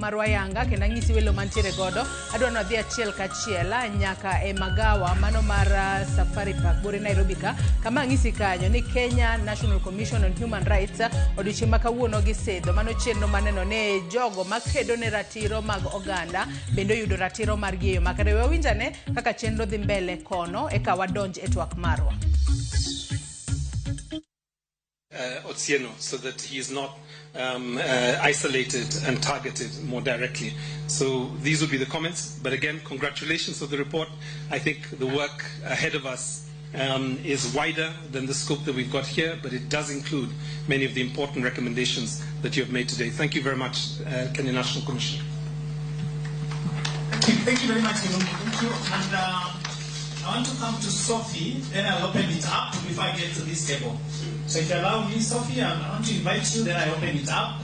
marwa yanga kendo ang'isi welo mantiere godo. Adwa ni wadhi achiel kachiel nyaka e magawa mano mar Safari Park bore Nairobi ka kama ang'isi kanyo ni Kenya National Commission on Human Rights odiochieng' ma kawuono gisidho mano chenro maneno ni jogo makedo ne ratiro mag oganda bende oyudo ratiro margi e yo makare. We wawinj ane kaka chenro dhi mbele kono eka wadonj e twak marwa. Otsieno so that he is not isolated and targeted more directly. So these would be the comments. But again, congratulations for the report. I think the work ahead of us is wider than the scope that we've got here, but it does include many of the important recommendations that you have made today. Thank you very much, Kenya National Commission. Thank you, thank you very much, Irungu. Thank you. And I want to come to Sophie, then I'll open it up before I get to this table. So if you allow me, Sophie, I want to invite you, then I open it up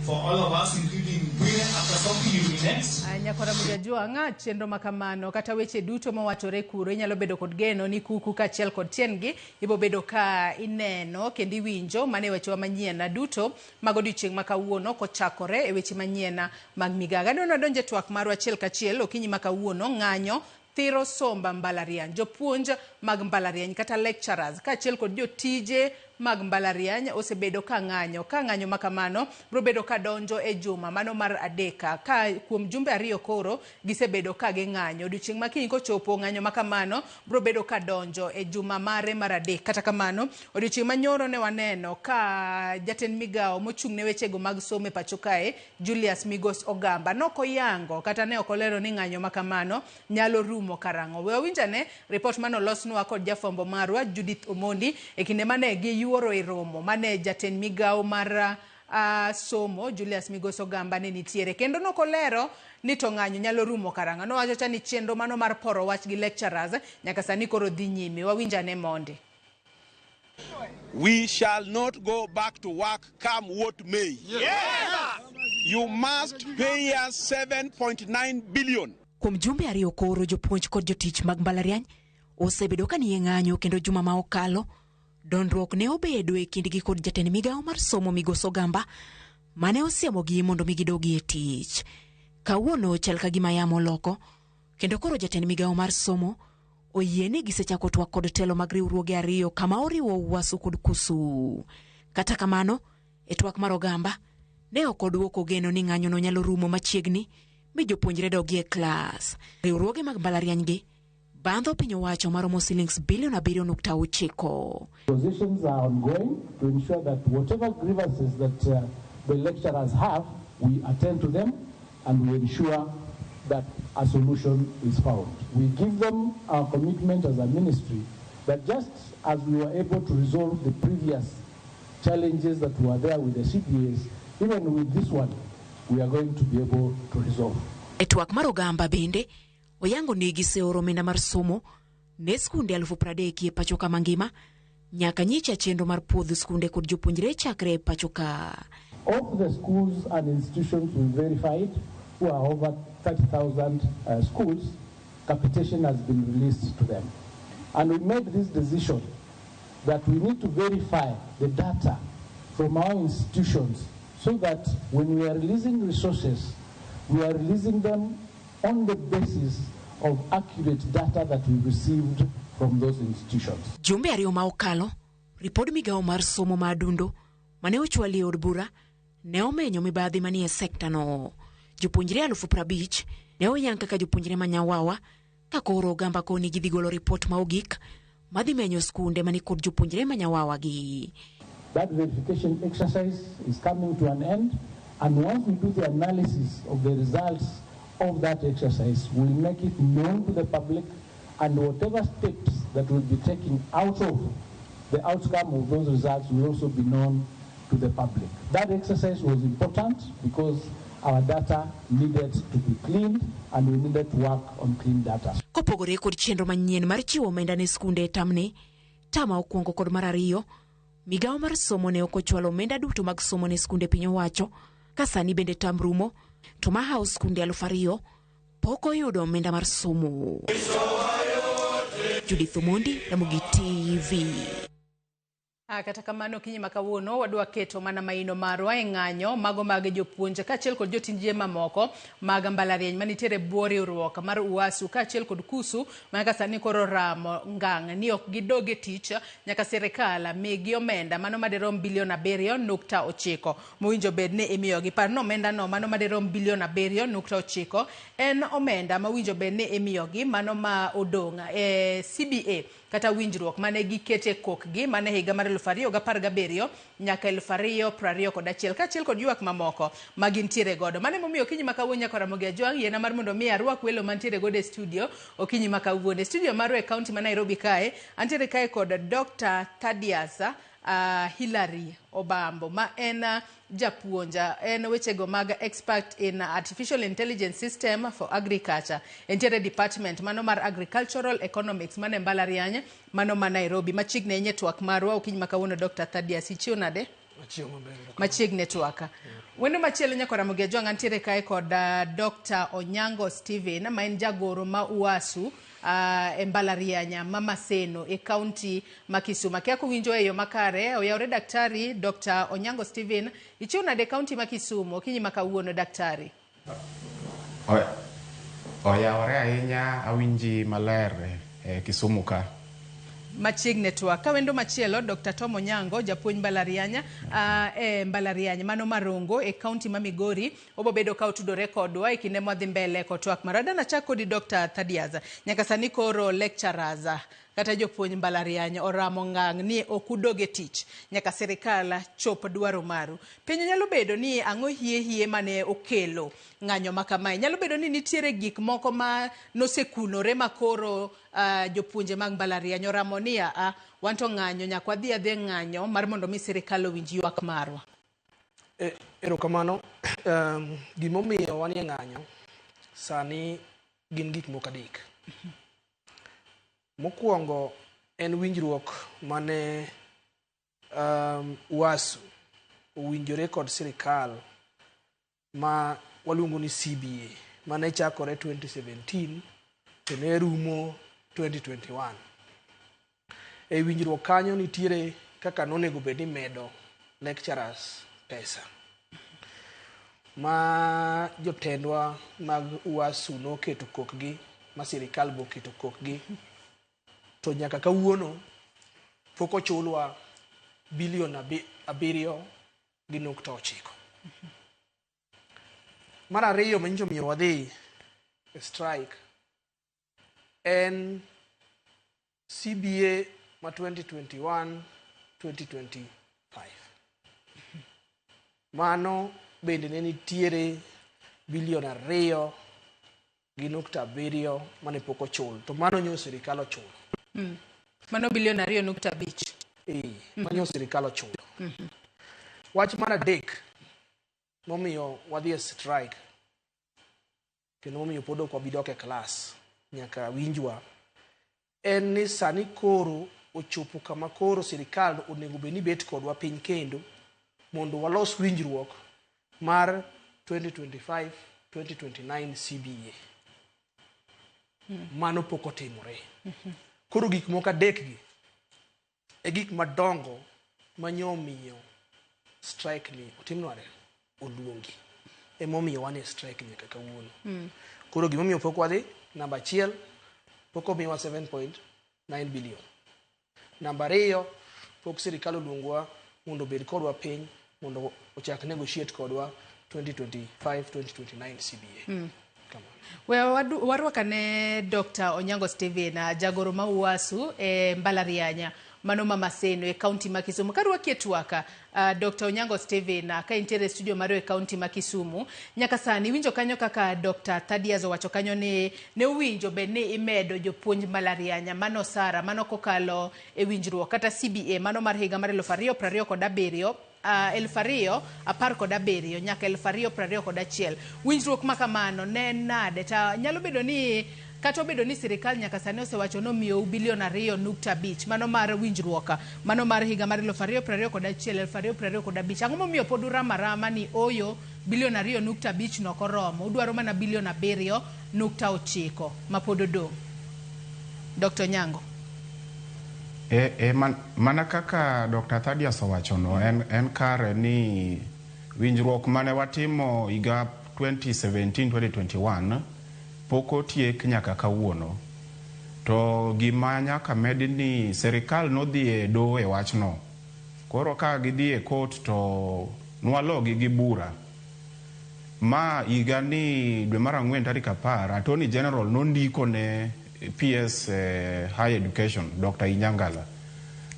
for all of us, including Bwire. After Sophie, you'll be next. Nyakora Mujajwang'a chenro makamano kata weche duto mowachore kuro inyalo bedo kod geno ni kuku kaachiel kod tiendgi ibo bedo ka ineno kendo iwinjo mane wechewa manyien duto mag odiochieng' ma kawuono kochakore e weche manyien mag migaga. Adwa ni wadonj e twak marwa achiel kachiel okinyi ma kawuono ng'anyo thiro somba mbalariany. Jopuonj mag mbalariany kata lecturers kaachiel kod jotije mag mbalariany osebedo ka ng'anyo. Ka ng'anyo ma kamano biro bedo ka donjo e juma mano mar adek ka kuom jumbe ariyo koro gisebedo ka ging'anyo. Odiochieng' ma kiny kochopo ng'anyo ma kamano biro bedo ka donjo e juma mare mar adek. Kata kamano, odiochieng' manyoro ne waneno ka jatend migawo mochung' ne wechego mag somo e pacho kae Julius Migos Ogamba nokoyango kata ne ok olero ni ng'anyo ma kamano nyalo rumo karang'o. We wawinj ane ripot manolosnwa kod jafwambo marwa Judith Omondi e kinde mane giyuoro e romo mane jatend migawo mar somo Julius Migos Ogamba ne nitiere kendo nokolero ni to ng'anyo nyalo rumo karang'o. Nowacho cha ni chenro mano mar poro wach gi lecturers nyaka sani koro dhi nyime. Wawinj ane mondi. We shall not go back to work come what may. Yes. You must pay us 7.9 billion. Kuom jumbe ariyo koro jopuonj kod jotich mag mbalariany osebedo ka nie ng'anyo kendo juma ma okalo dondruok ne obedo e kindgi kod jatend migawo mar somo Migos Ogamba mane osiemogi mondo mi gidogi e tich. Kawuono chal ka gima yamo oloko kendo koro jatend migawo mar somo oyie ni gisechako twak kod telo mag riwruoge ariyo kama oriwo UASU kod KUSU. Kata kamano, e twak mar Ogamba, ne ok odwoko geno ni ng'anyono nyalo rumo machiegni mi jopuonjre dogi e klas. Riwruoge mag mbalariany gi bandho piny owacho maromo silings bilion 7.9. Positions are ongoing to ensure that whatever grievances that the lecturers have, we attend to them and we ensure that a solution is found. We give them our commitment as a ministry that just as we were able to resolve the previous challenges that were there with the CBAs, even with this one, we are going to be able to resolve. E twak mar Ogamba bende, oyango ni giseoro omenda mar somo ne skunde 30,000 e pacho ka mangima nyaka nyicha chenro mar puodho skunde kod jopuonjre chakre e pacho ka. Of the schools and institutions we verified, who are over 30,000 schools, capitation has been released to them. And we made this decision that we need to verify the data from our institutions so that when we are releasing resources, we are releasing them on the basis of accurate data that we received from those institutions. Jumbe ariyo ma okalo, ripod migawo mar somo ma Adundo mane ochwali e od bura ne omenyo mibadhi manie sekta no. Jopuonjre 50,000 ne oyang kaka jopuonjre ma nyawawa ka koro Ogamba koni gidhi golo ripot ma ogik madhi menyo skunde mani kod jopuonjre ma nyawawa gi. That verification exercise is coming to an end, and once we do the analysis of the results of that exercise, we'll make it known to the public, and whatever steps that we'll be taking out of the outcome of those results will also be known to the public. That exercise was important because our data needed to be cleaned and we needed to work on clean data. Kopogore kod chenro manyien mar chiwo omenda ne skunde e tamni, tama okwongo kod mar ariyo, migawo mar somo ne ok ochwalo omenda duto mag somo ne skunde piny owacho, ka sani bende tam rumo, to mahawo skunde 2,000 pok oyudo omenda mar somo. Judith Omondi, Ramogi TV. Kata kamano okinyi ma kawuono wadwa keto mana maino marwa e ng'anyo mago mag jopuonj kaachiel kod jotije mamoko mag mbalariany manitiere bwo riwruok mar UASU kaachiel kod KUSU ma nyaka sani koro ramo ngang' ni ok gidog e tich nyaka sirikal migi omenda mano madirom bilion 7.9 mowinjo bed ni imiyogi. Par ni omenda no mano madirom bilion 7.9 en omenda mowinjo bed ni imiyogi mano ma odong' e CBA kata winjruok mane gikete kokgi mane higa mar 2017 nyaka 2021 kaachiel kod ywak mamoko ma gintiere godo. Mano emomiyo okinyi ma kawuono nyaka Ramogi Ajwang' yiena mar mondo mi arwak welo mantiere godo e studio okinyi ma kawuono. E studio marwa e kaunti ma Nairobi kae, antiere kae kod Dr. Thaddeus Hilary Obambo ma en japuonj, en wechego mag expert in artificial intelligence system for agriculture. Entiere department mano mar agricultural economics mane mbalariany mano ma Nairobi. Machiegni ahinya e twak marwa okinyi ma kawuono Dr. Thaddeus, ichiew nade? Machiegni e twak. Wendo machielo nyaka Ramogi Ajwang' antiere kae kod Dr. Onyango Steven ma en jagoro ma UASU e mbalariany ma Maseno e kaunti ma Kisumu. Akia kuwinjo e yo makare, oyawre daktari Dr. Onyango Steven, ichiew nade e kaunti ma Kisumu okinyi ma kawuono daktari? Oyawore ahinya, awinji maler e Kisumu ka. Machiegni twak. Ka wendo machielo Dr. Tom Onyango, japuonj mbalariany e mbalariany mano Marongo e kaunti ma Migori, obobedo ka otudore kodwa e kinde mwadhi mbele kod twak marwa. Adwa nachak kodi Dr. Thaddeus. Nyaka sani koro lecturers kata jopuonj mbalariany oramo ngang' ni ok udog e tich nyaka sirikal chop dwaro maru. Penjo nyalo bedo ni ang'o hie hie mane okelo ng'anyo ma kamae? Nyalo bedo ni nitiere gik moko ma nosekunore ma koro jopuonje mag mbalariany oramo ni aa wan to ng'anyo nyaka wadhi adhi ng'anyo mar mondo mi sirikal owinj ywak marwa. Erokamano. Gimomiyo wanie ng'anyo sani gin gik moko adek. Mokwongo en winjruok mane UASU owinjore kod sirikal ma waluongo ni CBA mane chakore 2017 to ne rumo 2021. E winjruok kanyo nitiere kaka nonego bed ni imedo lecturers pesa ma jotendwa mag UASU noketo kokgi ma sirikal be oketo kokgi to nyaka kawuono pok ochulwa bilion 7.9. Mar ariyo manyiso miyo wadhi e strike en CBA ma 2021-2025. Mano bende ne nitiere bilion 2.7 mane pok ochul to mano nyo sirikal ochulo. Mano bilion 2.5. Mano sirikal ochulo. Wach mar adek momiyo wadhi e strike kendo momiyo pod ok wabi dok e klas nyaka winjwa en ni sani koro ochopo kama koro sirikal onego bed ni bet kodwa piny kendo mondo walos winjruok mar 2025-2029 CBA. Mano pok otimore. Koro gik moko adek gi e gik madongo manyomiyo strike ni otim nade? Oluongi. Emomiyo wan e strike nyaka kawuono. Koro gimomiyo pok wadhi, namba achiel, pok omiwa 7.9 billion. Namba ariyo, pok sirikal oluongowa mondo obed kodwa piny mondo ochak negotiate kodwa 2025-2029 CBA. We warwakane Dr. Onyango Steven, jagoro ma UASU e mbalariany mano ma Maseno e kaunti ma Kisumu. Karwaki e twak, Dr. Onyango Steven, ka intiere e studio marwa e kaunti ma Kisumu, nyaka sani iwinjo kanyo kaka Dr. Thaddeus owacho kanyo ni ne owinjo bed ni imedo jopuonj mbalariany mano osara mano kokalo e winjruok kata CBA mano mar higa mar 2027 2017 nyaka 2021. Winjruok ma kamano ne nade? Ta nyalo bedo ni kata obedo ni sirikal nyaka sani osewacho ni omiyou bilion 2.5 mano mar winjruok mano mar higa mar 2021 2025, ang'o momiyo pod uramo arama ni oyo bilion 2.5 no ok oromo, udwaro mana bilion 7.9 ma pod odong'? Dr. Onyango. E, e man, mana kaka Dr. Thadius owachono, en kare ni winjruok mane watimo higa 2017-2021 pok otiek nyaka kawuono. To gima nyaka med ni serikal nodhi e doho e wachno. Koro ka gidhi e court to nwalogi gi bura. Ma higa ni dwe mar ang'wen tarik 10, Attorney General nondiko ne PS Higher Education, Dr. Inyangala,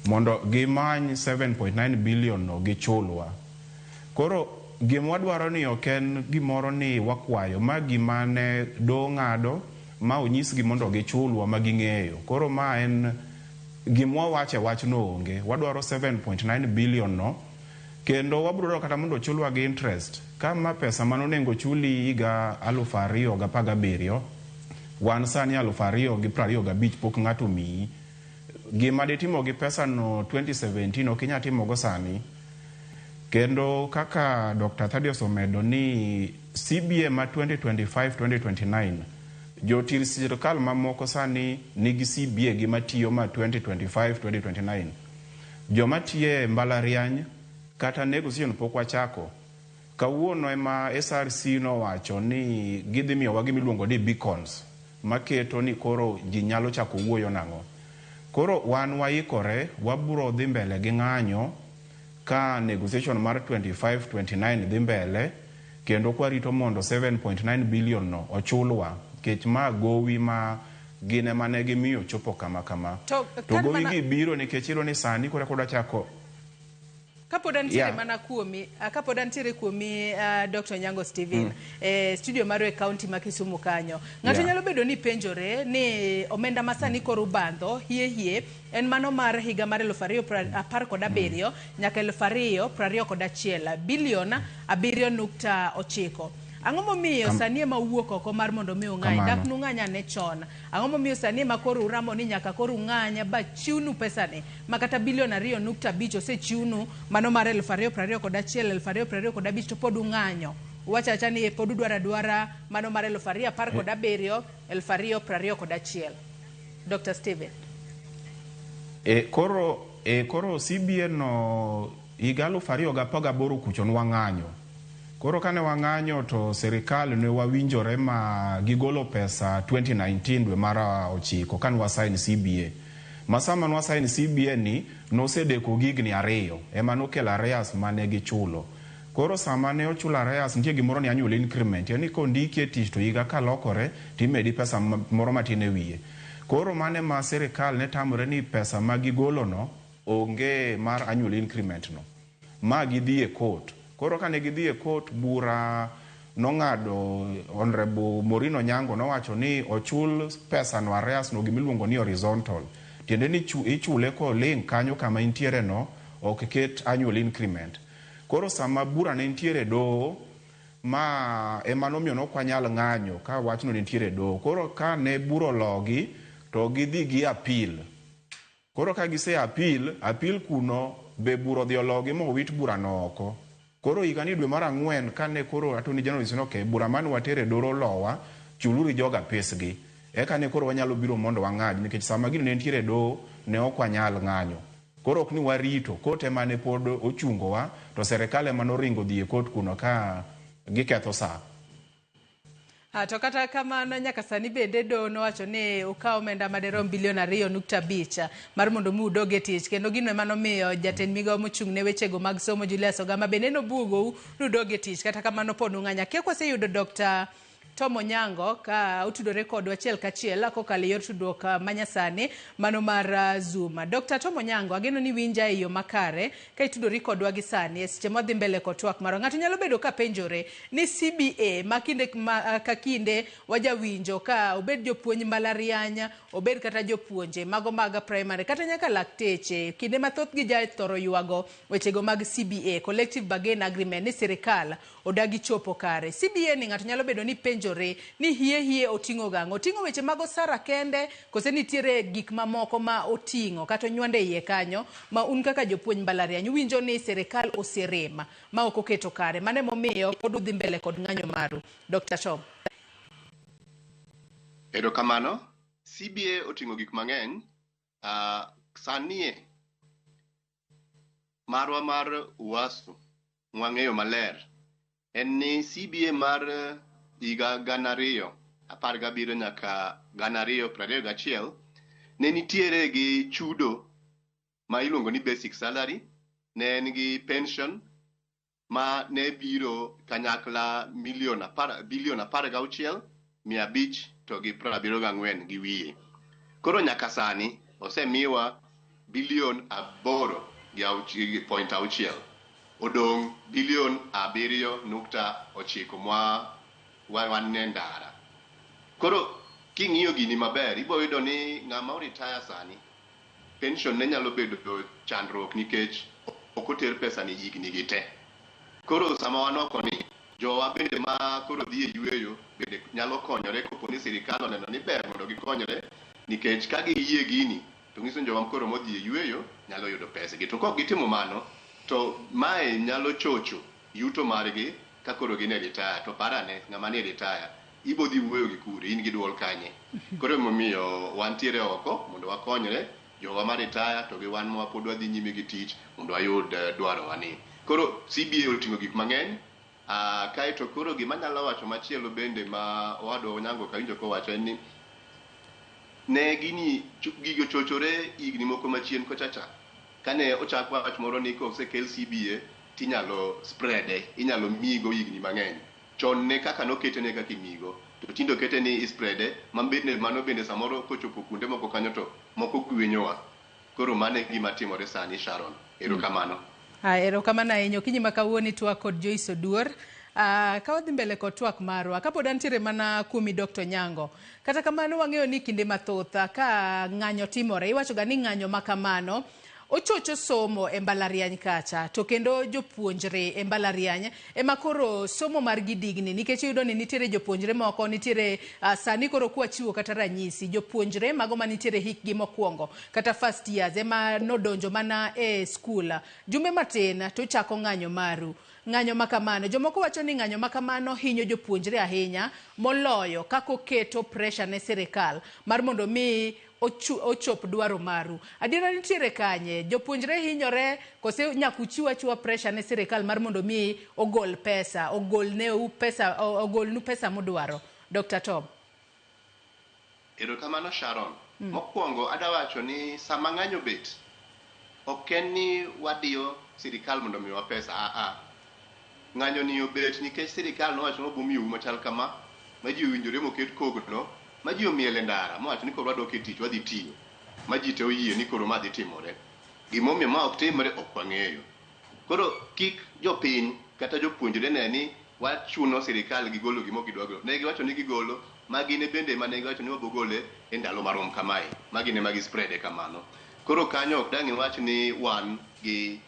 mondo gimany 7.9 billion no gichulwa. Koro gima wadwaro ni ok en gimoro ni wakwayo, ma gima ne doho ng'ado ma onyisgi mondo gichulwa ma ging'eyo. Koro ma en gima wawacho e wachno onge. Wadwaro 7.9 billion no kendo wabro dwaro kata mondo ochulwa gi interest. Ka ma pesa manonego chuli higa 2017, wan sani 2025 pok ng'ato omiyi. Gima ditimo gi pesa no 2017 ok inyal timogo sani. Kendo kaka Dr. Thadius omedo ni CBA ma 2025-2029, jotich sirkal mamoko sani nigi CBA gi matiyo ma 2025-2029. Joma tiyo e mbalariany kata negotiation pok wachako. Kawuono ema SRC nowacho ni gidhi miyowa gima iluongo ni beacons maketo ni koro ji nyalo chako wuoyo nang'o. Koro wan waikore, wabro dhi mbele gi ng'anyo ka negotiation mar 25-29 dhi mbele kendo kwarito mondo 7.9 billion no ochulwa nikech ma gowi ma gin ema ne gimiyo chopo kama kama. To gowi gi biro nikech iyudo ni sani koro eka chako. Kapod antiere mana kuomi, kapod antiere kuomi, Dr. Onyango Stephen, studio marwa e county ma Kisumu kanyo. Ng'ato nyalo bedo ni penjore ni omenda ma sani koro ubandho hie hie en mano mar higa mar 2017 nyaka 2021, bilion 7.9. Ang'o momiyo sani ema uwuok oko mar mondo mi ung'any? Kamano. Dak nung'any ane chon. Ang'o momiyo sani ema koro uramo ni nyaka koro ung'any ba chiwnu pesani ma kata bilion 2.5 osechiwnu mano mar 2021 2025 to pod ung'anyo? Uwacho awacha ni pod udwaro adwara mano mar 2017 2021. Dr. Steven. E, koro CBA no higa 2018 kucho nwang'anyo. Koro kane wang'anyo to sirikal ne wawinjore ma gigolo pesa 2019 dwe mar 9 kane wasign CBA. Ma sama nwasign CBA ni nosedeko higni 2 ema nokelo arrears mane gichulo. Koro sama ne ochulo arrears, nitie gimoro ni annual increment, yani kondiki e tich to higa kalokore timedi pesa moro matin e wiye. Koro mane ma sirikal ne tamore ni pesa ma gigolo no onge mar annual increment no. Ma gidhi e court. Koro kane gidhi e court, bura nong'ado, Honorable Maureen Onyango nowacho ni ochul pesa no arrears no gimiluongo ni horizontal. Tiende ni ichule koling' kanyo kama intiere no, ok ket annual increment. Koro sama bura ne nitiere e doho, ma ema nomiyo nok wanyal ng'anyo ka wachno nitiere e doho. Koro ka ne bura ologi to gidhi gi appeal. Koro ka gise appeal, appeal kuno be bura odhi ologi mowit burano oko. Koro higa ni dwe mar ang'wen kane koro Attorney General onyiso ni okay, bura mane watero e doho olowa, chuluru joga pesgi. Eka ne koro wanyalo biro mondo wang'any nikech sama gino ne nitiere e doho ne ok wanyal ng'anyo. Koro ok ni warito, court ema ne pod ochungowa to serikal ema noringo dhi e court kuno ka giketho saa. Ha, to kata kamano nyaka sani bende doho nowacho ni ukaw omenda madirom bilion 2.5 mar mondo mi udog e tich, kendo gino ema nomiyo jatend migawo mochung' ne wechego mag somo Julius Ogamba bende nobuogou ni udog e tich. Kata kamano pod ung'anyo. Akia kwaseyudo Dr. Tom Onyango ka otudore kodwa achiel kachiel kokalo e yor tudruok manyasani mano mar Zoom. Dr. Tom Onyango, ageno ni winja e yo makare ka itudori kodwa gi sani e seche mwadhi mbele kod twak marwa. Ng'ato nyalo bedo ka penjore ni CBA ma kinde ma, ka kinde wajawinjo ka obed jopuonj mbalariany, obed kata jopuonje mago mag primary kata nyaka lakteche, kinde mathoth gi jathoro ywago wechego mag CBA, Collective Bargain Agreement, ni sirikal odagi chopo kare. CBA ni ng'ato nyalo bedo ni penjore ni hie hie oting'o gang'o? Oting'o weche mag osara kende kose nitiere gik mamoko ma oting'o kata onywande iye kanyo ma un kaka jopuonj mbalariany uwinjo ni sirikal oserem ma ok oketo kare? Mano emomiyo pod udhi mbele kod ng'anyo maru. Dr. Tom. Erokamano. CBA oting'o gik mang'eny. Sani marwa mar UASU mwang'eyo maler en ni CBA mar higa 2017 nyaka 2021 ne nitiere gi chudo ma iluongo ni basic salary, ne en gi pension ma ne biro kanyakla bilion 16 500 to gi 74 gi wiye. Koro nyaka sani osemiwa bilion 8.6, odong' bilion 7.9 mwa wan e ndara. Koro king'iyo gini maber, ibo yudo ni ng'ama oritaya sani pension ne nyalo bedo chandruok nikech ok oter pesa ni higni gi te. Koro sama wan oko ni, jowa bende ma koro dhi e yueyo bende nyalo konyore kopo ni sirikal oneno ni ber mondo gikonyre, nikech ka giyie gini to nyiso ni jowa koro modhi e yueyo nyalo yudo pesagi. To kok gitimo mano, to mae nyalo chocho yuto margi ka koro gin e retire. To parane ng'ama ni e retire, ibo dhi wuoyo gi kure, in gi duol kanye. Koro emomiyo wantiere oko mondo wakonyre jowa ma retire to gi wan ma pod wadhi nyime gi tich mondo wayud dwarowa ni. Koro CBA oting'o gik mang'eny. Kaeto koro gima anyalo wacho machielo bende ma owadwa Onyango kawinjo kowacho en ni ne gini gigo chochore higni moko machien kocha cha. Kane ochak wach moro ni kosekel CBA tinyalo spreade, inyalo migo higni mang'eny. Chon ne kaka nokete ne kaka imigo, to tinde okete ni ispreade, ma bende mano bende samoro kochopo kuonde moko kanyo to moko gwenyowa. Koro mano e gima timore sani, Sharon. Erokamano. Erokamano ahinya. Okinyi ma kawuono itwak kod Joyce Oduor. Ka wadhi mbele kod twak marwa, kapod antiere mana kuomi Dr. Nyango. Kata kamano wang'eyo ni kinde mathoth ka ng'anyo timore, iwacho ga ni ng'anyo ma kamano ochocho somo e mbalariany kacha, to kendo jopuonjre e mbalariany ema koro somo margi digni, nikech iyudo ni nitiere jopuonjre moko, nitiere sani koro kwachiwo kata ranyisi, jopuonjre mago manitiere hikgi mokwongo kata first years ema nodonjo mana e skul jumbe matin to uchako ng'anyo maru. Ng'anyo ma kamano, jomoko wacho ni ng'anyo ma kamano hinyo jopuonjre ahinya moloyo kaka oketo pressure ne sirikal mar mondo mi ochop dwaro maru. Adiera nitiere kanye? Jopuonjre hinyore kose nyaka uchiw achiwa pressure ne sirikal mar mondo mi ogol pesa, ogolneu pesa, ogolnu pesa mudwaro? Dr. Tom. Erokamano Sharon. Mokwongo adwa wacho ni sama ng'anyo bet, ok en ni wadiyo sirikal mondo omiwa pesa. Ng'anyo ni obet nikech sirikal nowacho ni obomiyou machal kama, ma ji owinjore moket kogno, ma ji omiel e ndara, mowacho ni koro wadok e tich, wadhi tiyo. Ma ji te oyie ni koro ma dhi timore. Gimomiyo ma ok timre ok wang'eyo. Koro kik jopiny kata jopuonjre ne ni wachuno sirikal gi golo gima ok gidwa golo. Ne giwacho ni gigolo, ma gin bende mane giwacho ni wabogole e ndalo marom kamae, ma gin ema gispreade kamano. Koro kanyo ok dang' iwach ni wan gi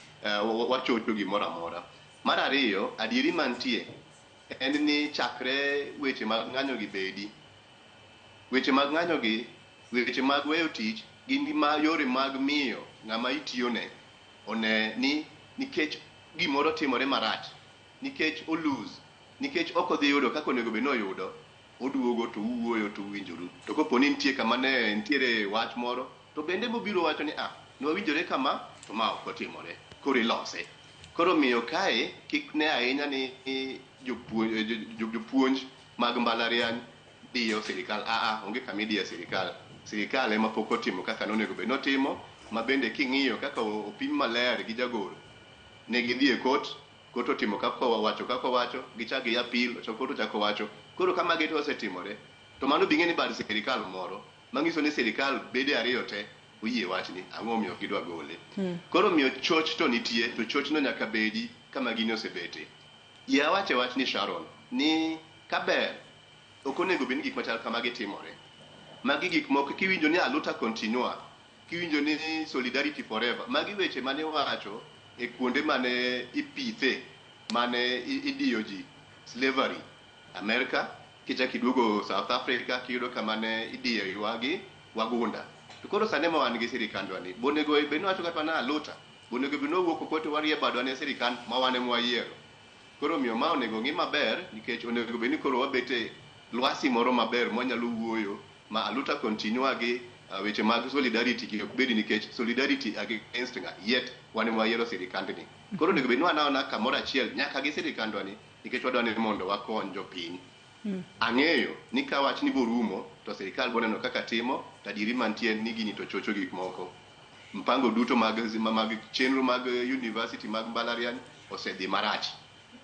wachocho gimoro amora. Mar ariyo, adieri mantie en ni chakre weche mag ng'anyo gi bedi, weche mag ng'anyo gi, weche mag weyo tich gin ma yore mag miyo ng'ama itiyone one ni nikech gimoro timore marach, nikech o lose, nikech ok odhi yudo kaka onego bed ni oyudo, oduogo to uwuoyo to uwinjoru. To kopo ni nitie kama ne nitiere wach moro, to bende mobiro wacho ni ne wawinjore kama, to ma ok otimore. Koro ilose. Koro miyo kae kik ne ahinya ni jopuonj mag mbalariany diyo sirikal. Onge kama idiyo sirikal. Sirikal ema pok otimo kaka nonego bed notimo, ma bende king'iyo kaka opim maler gi jagoro, ne gidhi e kot, kot otimo kaka owacho, gichak gi appeal, kot ochako wacho. Koro ka magi to osetimore, to mano bing'e ni bad sirikal moro, manyiso ni sirikal bede ariyo te oyie wachni, ang'o omiyo ok gidwa gole. Koro miyo choch to nitie, to chochno nyaka bedi kama gini osebete. Yie awache wachni Sharon, ni kaber, ok onego bed ni gik machal kamagi timore. Magi gik moko kiwinjo ni aluta continua, kiwinjo ni solidarity forever, magi weche mane iwacho e kuonde mane ipithe, mane idiyo ji, slavery, America, kichak iduogo South Africa, kiyudo kama ne idiyo ywagi wagunda. To koro sani ma wan gi sirikandwa ni, bonego bed ni wacho kata mana aluta, bonego bed ni wawuok oko to warie badwa ne sirikand ma wan ema wayiero. Koro miyo ma onego ng'i maber, nikech onego bed ni koro wabet e lwasi moro maber mwanyalo wuoyo, ma aluta continua gi Weche mag solidarity gi ok bedi nikech solidarity against ng'a, yet wan ema wayiero sirikandni. Koro onego bed ni wanaona kamoro achiel nyaka gi sirikandwa ni nikech wadwa ni mondo wakony jopiny. Ang'eyo ni ka wachni borumo to sirikal boneno kaka timo, to adieri mantie en ni gini to chocho gik moko. Mpango duto mag, mag chenro mag university mag mbalariany osedhi marach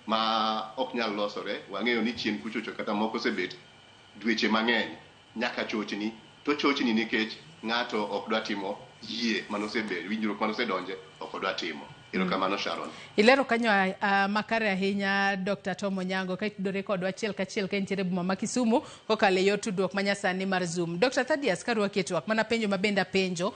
ma ok nyal losore. Wang'eyo ni chien kuchocho kata moko osebet dweche mang'eny nyaka chochni, to chochni nikech ng'ato ok dwa timo yie manosebedo, winjruok manosedonje ok odwa timo. Erokamano Sharon. Ilero kanyo makare ahinya Dr. Tom Onyango ka itudore kodwa achiel kachiel ka intiere e boma ma Kisumu kokalo e yor tudruok manyasani mar Zoom. Dr. Thadius karwaki e twak mana penjo ma bende apenjo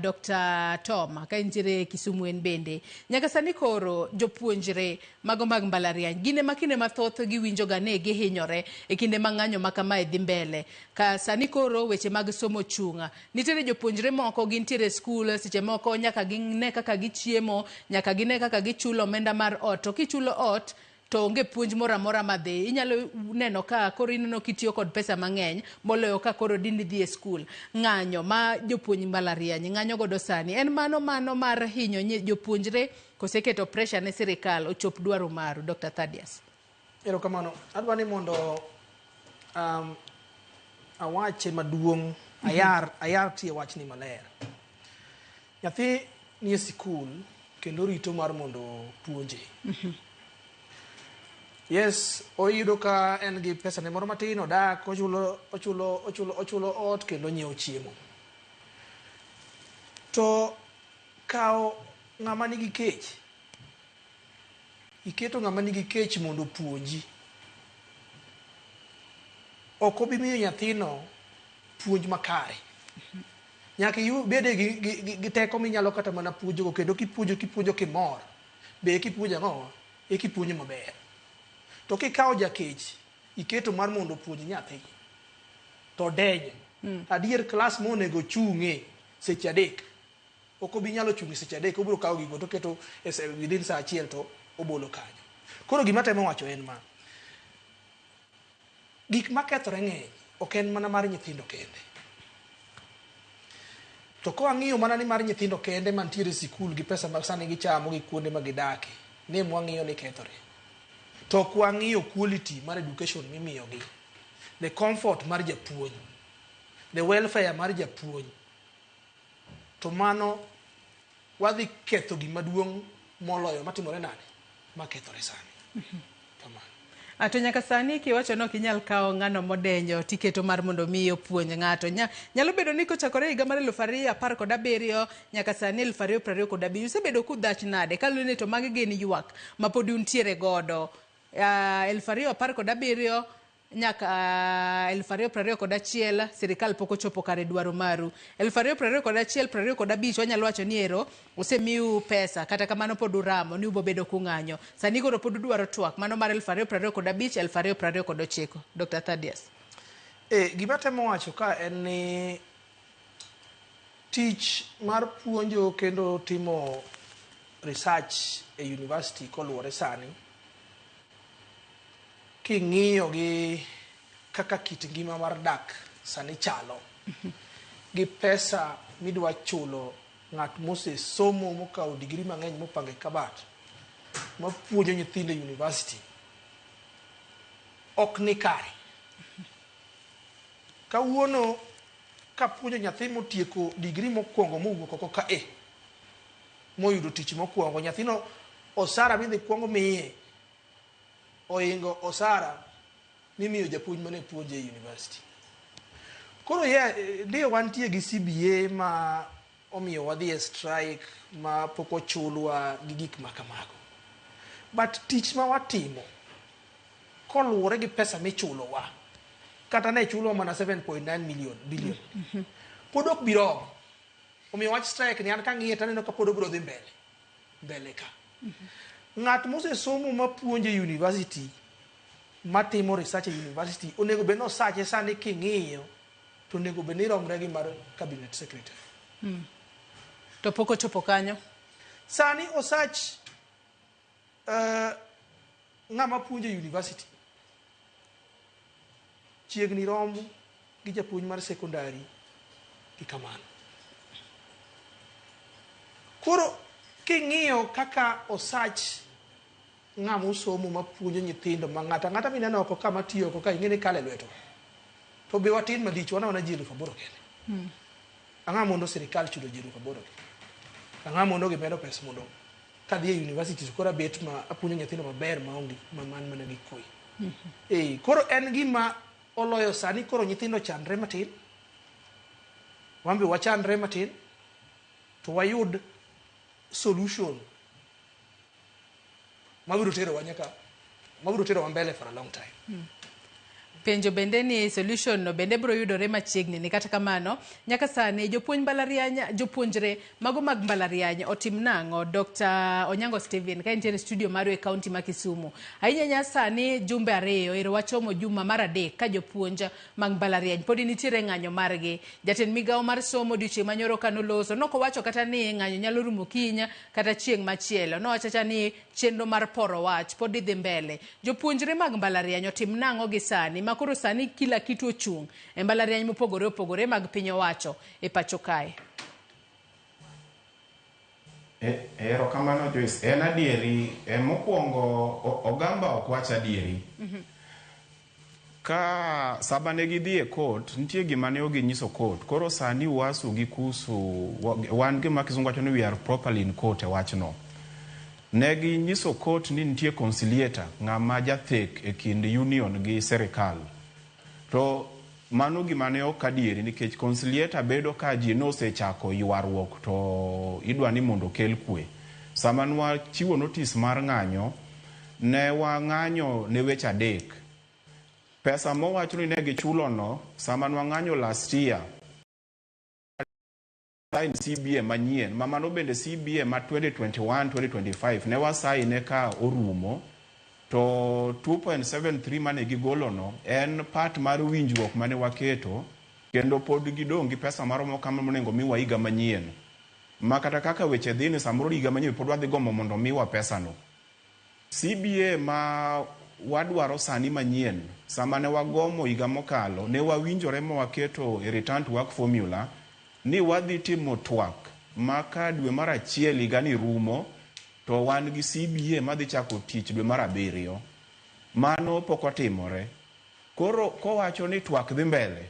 Dr. Tom ka intiere Kisumu en bende. Nyaka sani koro jopuonjre mago mag mbalariany gin ema kinde mathoth giwinjo ga ni gihinyore e kinde ma ng'anyo ma kamae dhi mbele. Ka sani koro weche mag somo chung'. Nitiere jopuonjre moko gintiere e skul seche moko nyaka gine kaka gichiemo, nyaka gine kaka gichulo omenda mar ot. To kichulo ot to onge puonj moro amora madhi. Inyalo neno ka koro ineno kitiyo kod pesa mang'eny moloyo ka koro dini dhi e skul. Ng'anyo ma jopuonj mbalariany ng'anyo godo sani en mano mano mar hinyo jopuonjre kose keto pressure ne sirikal ochop dwaro maru. Dr. Thadius. Erokamano. Adwa ni mondo awache maduong', ayar tie wachni maler. Nyathi nie sikul kendo rito mar mondo puonje. Yes, oyudo ka en gi pesa ne moro matin, odak, ochulo, ochulo, ochulo, ochulo ot kendo onyiewo chiemo. To kawo ng'ama nigi kech, iketo ng'ama nigi kech mondo opuonji, ok obi miyo nyathino puonj makare. Nyaka ibede gi teko minyalo kata mana puonjogo, kendo kipuonjo kipuonjo kimor, be kipuonjo ang'o? E kipuonjo maber. To kikawo jakech, iketo mar mondo opuonj nyathi, to denyo. Adier klas monego chung'e seche 3, ok obi nyalo chung' seche 3, obiro kawo gigo to oketo within saa achiel to obolo kanyo. Koro gima atemo wacho en ma, gik makethore ng'eny, ok en mana mar nyithindo kende. To ka wang'iyo mana ni mar nyithindo kende mantiere e sikul gi pesa ma sani gichamo gi kuonde ma gidake, ne mwang'iyo ni kethore. To ok wang'iyo quality mar education mimiyogi, the comfort mar japuonj, the welfare mar japuonj, to mano wadhi ketho gima duong' moloyo matimore nade? Makethore sani. Kamano. To nyaka sani kiwacho ni ok inyal kawo ng'ano modenyo tiketo mar mondo mi opuonj ng'ato. Nyalo bedo ni kochakore higa mar 2017 nyaka sani 2025 usebedo kudhach nade? Kaluwore ni to magi gin ywak ma pod untiere godo. 2017 nyaka 2021 sirikal pok ochopo kare dwaro maru. 2021 25 wanyalo wacho ni ero osemiu pesa, kata kamano pod uramo ni ubobedo kung'anyo. Sani koro pod udwaro twak mano mar 2025 2029. Dr. Thadius. Gima temo wacho ka en ni tich mar puonjo kendo timo research e university koluwore sani, king'iyo gi kaka kit ngima mar dak sani chalo, gi pesa midwa chulo ng'at mosesomo mokawo digri mang'eny mopango e kabat mapuonjo nyithindo e university, ok ni kare. Kawuono kapuonjo nyathi motieko digri mokwongo mowuok oko ka e moyudo tich mokwongo, nyathino osara midhi kwongo miye oingo osara mimiyo japuonj mane puonje e university. Koro ndiyo wantie gi CBA ma omiyo wadhi e strike ma pok ochulwa gi gik ma kamago. But tich ma watimo koluwore gi pesa michulowa, kata ne chulwa mana 7.9 million billion, pod ok bi romo. Omiyo wach strike ni an kang'iye to aneno ka pod obiro dhi mbele ka. Ng'at mosesomo mapuonjo e university, matimo research e university, onego bed ni osache sani king'iyo to onego bed ni romre gi mar cabinet secretary. To pok ochopo kanyo. Sani osach ng'ama puonjo e university chiegni rom gi japuonj mar secondary gi kamano. Koro king'iyo kaka osach ng'ama osomo mapuonjo nyithindo ma ng'ato ang'ata mineno oko ka matiyo oko ka ing'e ni kale lweto to be watin malich wan awana ji 8,000 kende. Ang'o mondo sirikal chulo ji 8,000 gi? Ang'o mondo gimedo pesa mondo kadhi e university to koro abet ma apuonjo nyithindo maber maonge ma man mana gi kwe. Eh, koro en gima oloyo sani koro nyithindo chandre matin. Wan be wachandre matin to wayud solution mabiro terowa nyaka mabiro terowa mbele for a long time. Penjo bende ni solution no bende biro yudore machiegni ni kata kamano nyaka sani jopuonj mbalariany jopuonjre mago mag mbalariany otim nang'o Dr. Onyango Stephen ka intiere studio maru e kaunti ma Kisumu ahinya ahinya sani jumbe ariyo ero wachomo juma mar adek ka jopuonj mag mbalariany podi nitiere ng'anyo margi jatend migawo mar somo odiochieng' manyoro kanoloso nokowacho kata ni ng'anyo nyalo rumo kiny kata chieng' machielo nowacho acha ni chenro mar poro wach pod dhi mbele jopuonjre mag mbalariany otim nang'o gi sani ma koro sani kila kitu ochung' e mbalariany mopogore opogore mag piny owacho e pacho kae. Erokamano Joyce. En adieri, mokwongo Ogamba ok wach adieri. Ka sama ne gidhi e court, nitie gima ne ok ginyiso court. Koro sani Uasu gi Kusu, wan gima kizungu wacho ni we are properly in court e wachno. Ne ginyiso court ni nitie conciliator, ng'ama jathek e kind union gi serikal. To mano gima ne ok adieri nikech conciliator bedo ka ji nosechako ywaruok to idwa ni mondo okel kwe. Sama nwachiwo notice mar ng'anyo, ne wang'anyo ne weche adek. Pesa mowacho ni ne gichulo no, sama nwang'anyo last year, sign CBA manyien, ma mano bende CBA ma 2021-2025 ne wasaine ka orumo, to 2.73 mane gigolo no en part mar winjruok mane waketo, kendo pod gidong' gi pesa maromo kama monego miwa higa manyien. Ma kata kaka weche dhi ni samoro higa manyien pod wadhi gombo mondo miwa pesa no. CBA ma wadwaro sani manyien, sama ne wagomo higa mokalo, ne wawinjore ma waketo e return to work formula ni wadhi timo twak ma ka dwe mar achiel higani rumo, to wan gi CBA madhi chako tich dwe mar abiriyo. Mano pok otimore. Koro kowacho ni twak dhi mbele,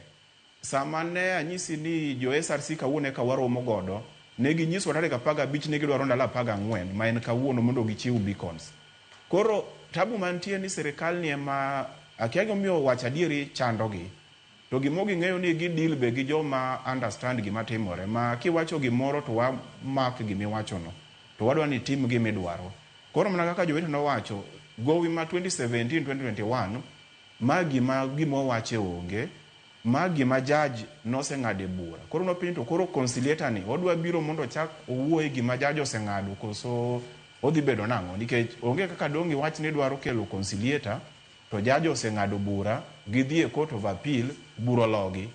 sama ne anyisi ni jo SRC kawuono eka waromo godo, ne ginyisowa tarik 15 ni gidwaro ndalo 14 ma en kawuono mondo gichiw beacons. Koro tabu mantie ni sirikal ni ema akia gimomiyo wacho adieri chandogi. To gimo ging'eyo ni gi deal be gi joma understand gima timore. Ma kiwacho gimoro to wamak gimiwachono. To wadwa ni tim gimidwaro. Koro mana kaka jowete nowacho, gowi ma 2017-2021, ma gima gimowache onge, ma gima judge noseng'ade bura. Koro nopenjo to koro conciliator ni odwa biro mondo ochak owuo e gima judge oseng'ado koso odhi bedo nang'o? Nikech onge kaka dong' iwach ni idwaro kelo conciliator to judge oseng'ado bura, gidhi e court of appeal, bura ologi.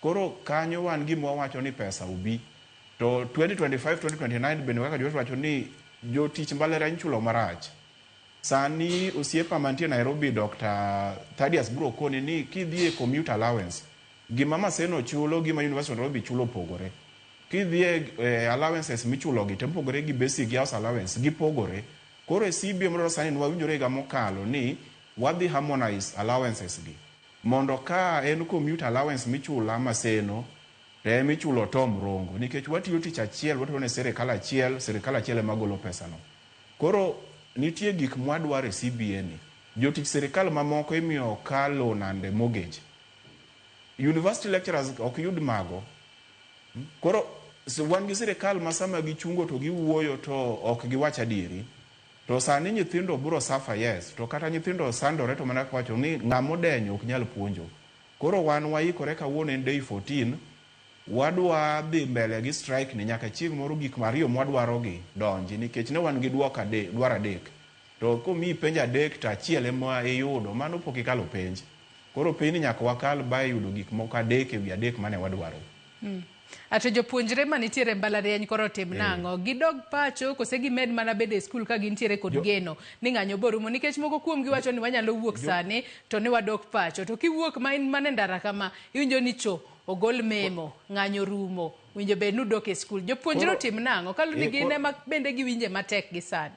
Koro kanyo wan gima wawacho ni pesa obi. To 2025-2029 bende kaka jowete wacho ni jotich mbalariany ichulo marach. Sani osiepa mantie Nairobi Dr. Thaddeus biro koni ni kidhi e commute allowance, gima Maseno chulo gima University of Nairobi chulo opogore. Kidhi e allowances michulo gi to mopogore gi basic gi house allowance gipogore. Koro e CBA modwaro sani ni wawinjore higa mokalo ni wadhi harmonize allowances gi. Mondo ka en commute allowance michula Maseno to ema ichulo Tom Rongo. Nikech watiyo tich achiel, watiyo ne sirikal achiel, sirikal achiel ema golo pesano. Koro nitie gik mwadwaro e CBA ni. Jotich sirikal mamoko imiyo car loan and mortgage. University lecturers ok yud mago. Koro wan gi sirikal ma sama gichungo to giwuoyo to ok giwach adieri. To sani nyithindo biro suffer, yes. To kata nyithindo sandore to mana kaka wacho ni ng'ama odenyo ok nyal puonjo. Koro wan waikore kawuono en day 14, wadwa dhi mbele gi strike ni nyaka chieng' moro gik ariyo mwadwaro gi donji nikech ne wan gi dwoko adek, dwaro adek. To komiyi penj adek to achiel ema iyudo, mano pok ikalo penj. Koro penj ni nyaka wakal ba yudo gik moko adek ewi adek mane wadwaro. Ato jopuonjre manitiere e mbalariany koro otim nang'o? Gidog pacho kose gimed mana bedo e skul ka gintiere kod geno ni ng'anyo borumo? Nikech moko kuomgi wacho ni wanyalo wuok sani to ni wadok pacho. To kiwuok ma in mana e ndara kama, iwinjo ni cho Ogol memo, ng'anyo rumo, winjo bed ni udok e skul. Jopuonjre otim nang'o? Kaluwore ni gin ema bende giwinje matek gi sani.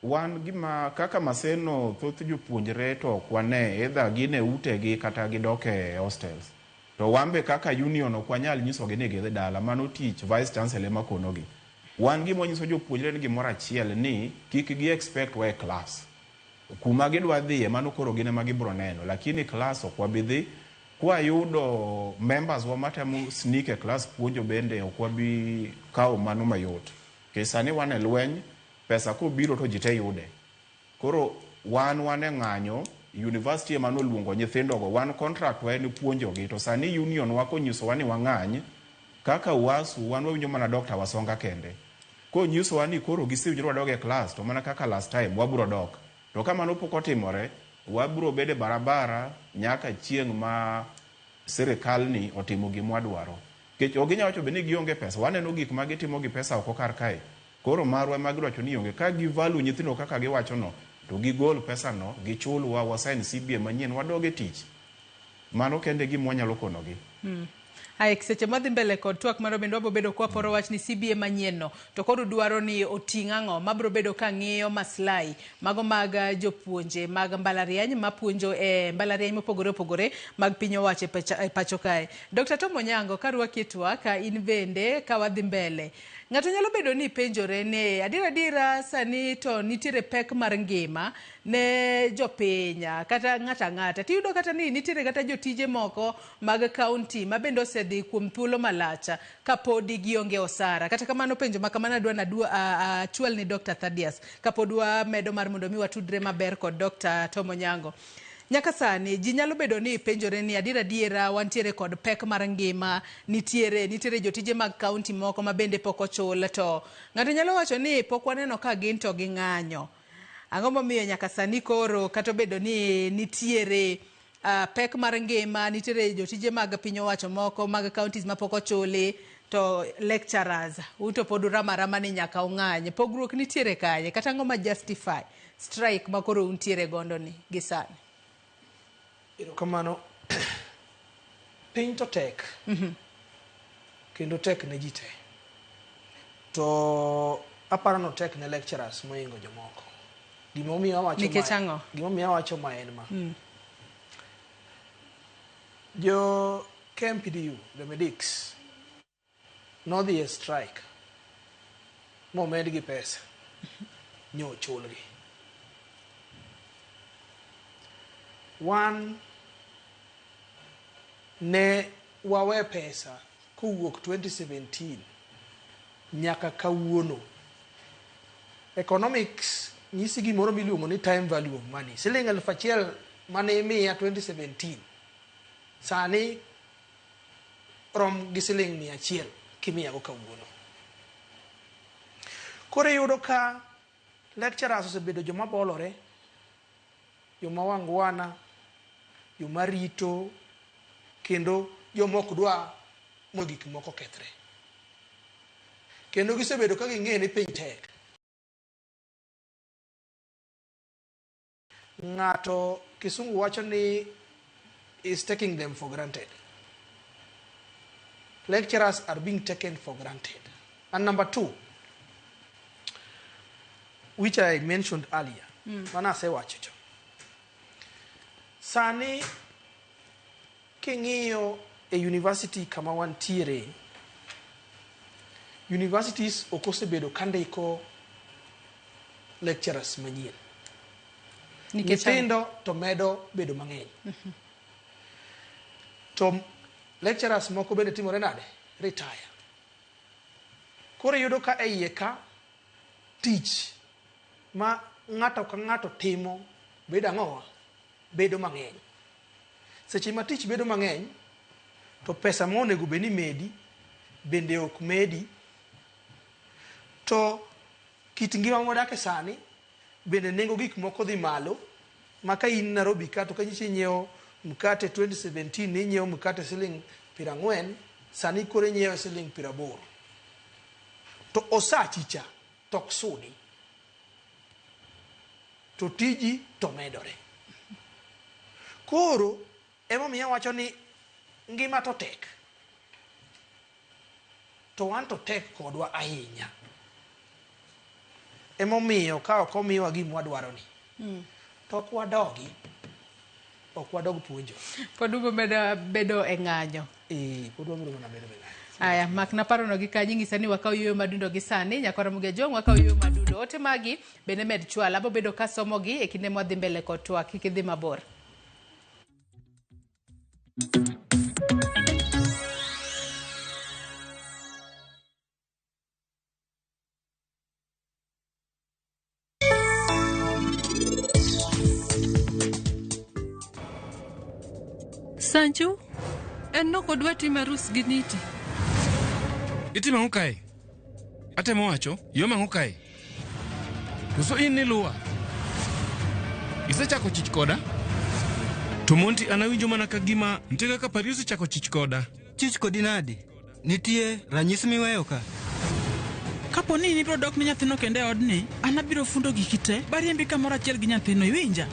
Wan gima kaka Maseno thoth jopuonjre to ok wane either gin e utegi kata gidok e hostels. To wan be kaka union ok wanyal nyisogi ni gidhi dala, mano tich vice chancellor ema konogi. Wan gima wanyiso jopuonjre en gimoro achiel ni kik gi expect wa e class. Kuma gidwa dhiye mano koro gin ema gibiro neno, lakini class ok wabi dhi. Kwayudo members wa matemo sneak e class puonjo bende ok wabi kawo mano mayot. Nikech sani wan e lweny, pesa kobiro to ji te yude. Koro wan wan e ng'anyo, university ema noluongo nyithindogo, wan contract wa en puonjogi, to sani union wa konyisowa ni wang'any, kaka UASU wan wawinjo mana Dr. Wasonga kende. Konyisowa ni koro gisewinjore wadog e class, to mana kaka last time wabiro dok. To ka mano pok otimore, wabiro bedo e barabara nyaka chieng' ma sirikal ni otimo gima wadwaro. Nikech ok ginyal wacho be ni gionge pesa, waneno gik ma gitimo gi pesa oko kar kae. Koro marwa ema giwacho ni onge. Ka gi value nyithindo kaka giwacho no, to gigol pesa no, gichulwa, wa sign CBA manyien, wadog e tich. Mano kende gima wanyalo konogi. Ae seche madhi mbele kod twak marwa bende wabiro bedo kwaporo wach ni CBA manyien no to koro dwaro ni oting' ang'o mabiro bedo ka ng'iyo maslahi mago mag jopuonje mag mbalariany mapuonjo e mbalariany mopogore opogore mag piny owacho e pacho kae. Dr. Tom Onyango karwaki e twak in bende ka wadhi mbele. Ng'ato nyalo bedo ni penjore ni adiera adiera sani to nitiere pek mar ngima ne jopiny kata ng'ato ang'ata. Tiyudo kata ni nitiere kata jotije moko mag kaunti ma bende osedhi kuom thuolo malach kapodi gionge osara. Kata kamano penjo ma kamano adwa achwal ni Dr. Thaddeus kapod wamedo mar mondo mi watudre maber kod Dr. Tom Onyango. Nyaka sani ji nyalo bedo ni penjore ni adiera adiera wantiere kod pek mar ngima, nitiere jotije mag kaunti moko ma bende pok ochul to ng'ato nyalo wacho ni pok waneno ka gin to ging'anyo. Ang'o momiyo nyaka sani koro kata obedo ni nitiere pek mar ngima, nitiere jotije mag piny owacho moko mag counties mapok ochuli to lecturers un to pod uramo arama ni nyaka ung'any. Pogruok nitiere kanye kata ang'o ma justify strike ma koro untiere gondo ni gi sani? Erokamano. Piny to tek. Kendo tek ne ji te. To aparo no tek ne lecturers mohingo jomoko. Gimomiyo awacho Nikech ang'o? Gimomiyo awacho ma en ma. Jo KMPDU, the medics, nodhi e strike momedgi pesa nyochulgi. Wan ne wawe pesa kowuok 2017 nyaka kawuono. Economics nyisi gimoro miluongo ni time value of money. Siling 1000 mane imiya 2017 sani rom gi siling 100 kimiyago kawuono. Koro iyudo ka lecturers osebedo joma bolore, joma wangwana, joma rito, kendo joma ok dwa mondo gik moko kethre. Kendo gisebedo ka ging'eyo ni piny tek. Ng'ato kisungu wacho ni is taking them for granted. Lecturers are being taken for granted. And number two, which I mentioned earlier, mana asewacho chon. Sani king'iyo e university kama wantiere, universities ok osebedo ka ndiko lecturers manyien. Nyithindo to medo bedo mang'eny. To lecturers moko bende timore nade? Retire. Koro iyudo ka e iye ka tich ma ng'ato ka ng'ato timo bedo ang'owa? Bedo mang'eny. Seche ma tich bedo mang'eny, to pesa ma onego bed ni medi bende ok medi. To kit ngima mwadake sani bende nengo gik moko dhi malo. Ma ka in Nairobi ka to kanyichi inyiewo mkate 2017 ni inyiewo mkate siling 40, sani koro inyiewe siling 80. To osachi cha to ok sudi. To tiji to medore. Koro Emomiyo awacho ni ngima to tek. To wan to tek kodwa ahinya. Emomiyo ka ok omiwa gima wadwaro ni, to ok wadogi. Ok wadog puonjo. Pod ubiro bedo e ng'anyo. Eh, pod wabiro mana bedo e ng'anyo. Aya, makna parono gi kanyo ing'isa ni wakaw yueyo madundo gi sani, nyakwar Ramogi Ajwang' wakaw yueyo madundo. Ote magi bende med chwal, abo bedo kasomogi e kinde mwadhi mbele kod twak, kik idhi mabor. Sanchu, en nokodwa timo arus gi Niti. Itimo ang'o kae? Atemo wacho, yom ang'o kae? Koso in niluwa? Isechako chich koda? To Monty an awinjo mana ka gima nitie kaka Paris osechako chich koda. Chich kodi nadi? Nitie ranyisi miweyo ka? Kapo ni in ibiro dok ne nyathino kendo e odni, an abiro fundo giki te, bariembi kamoro achiel gi nyathino, iwinja?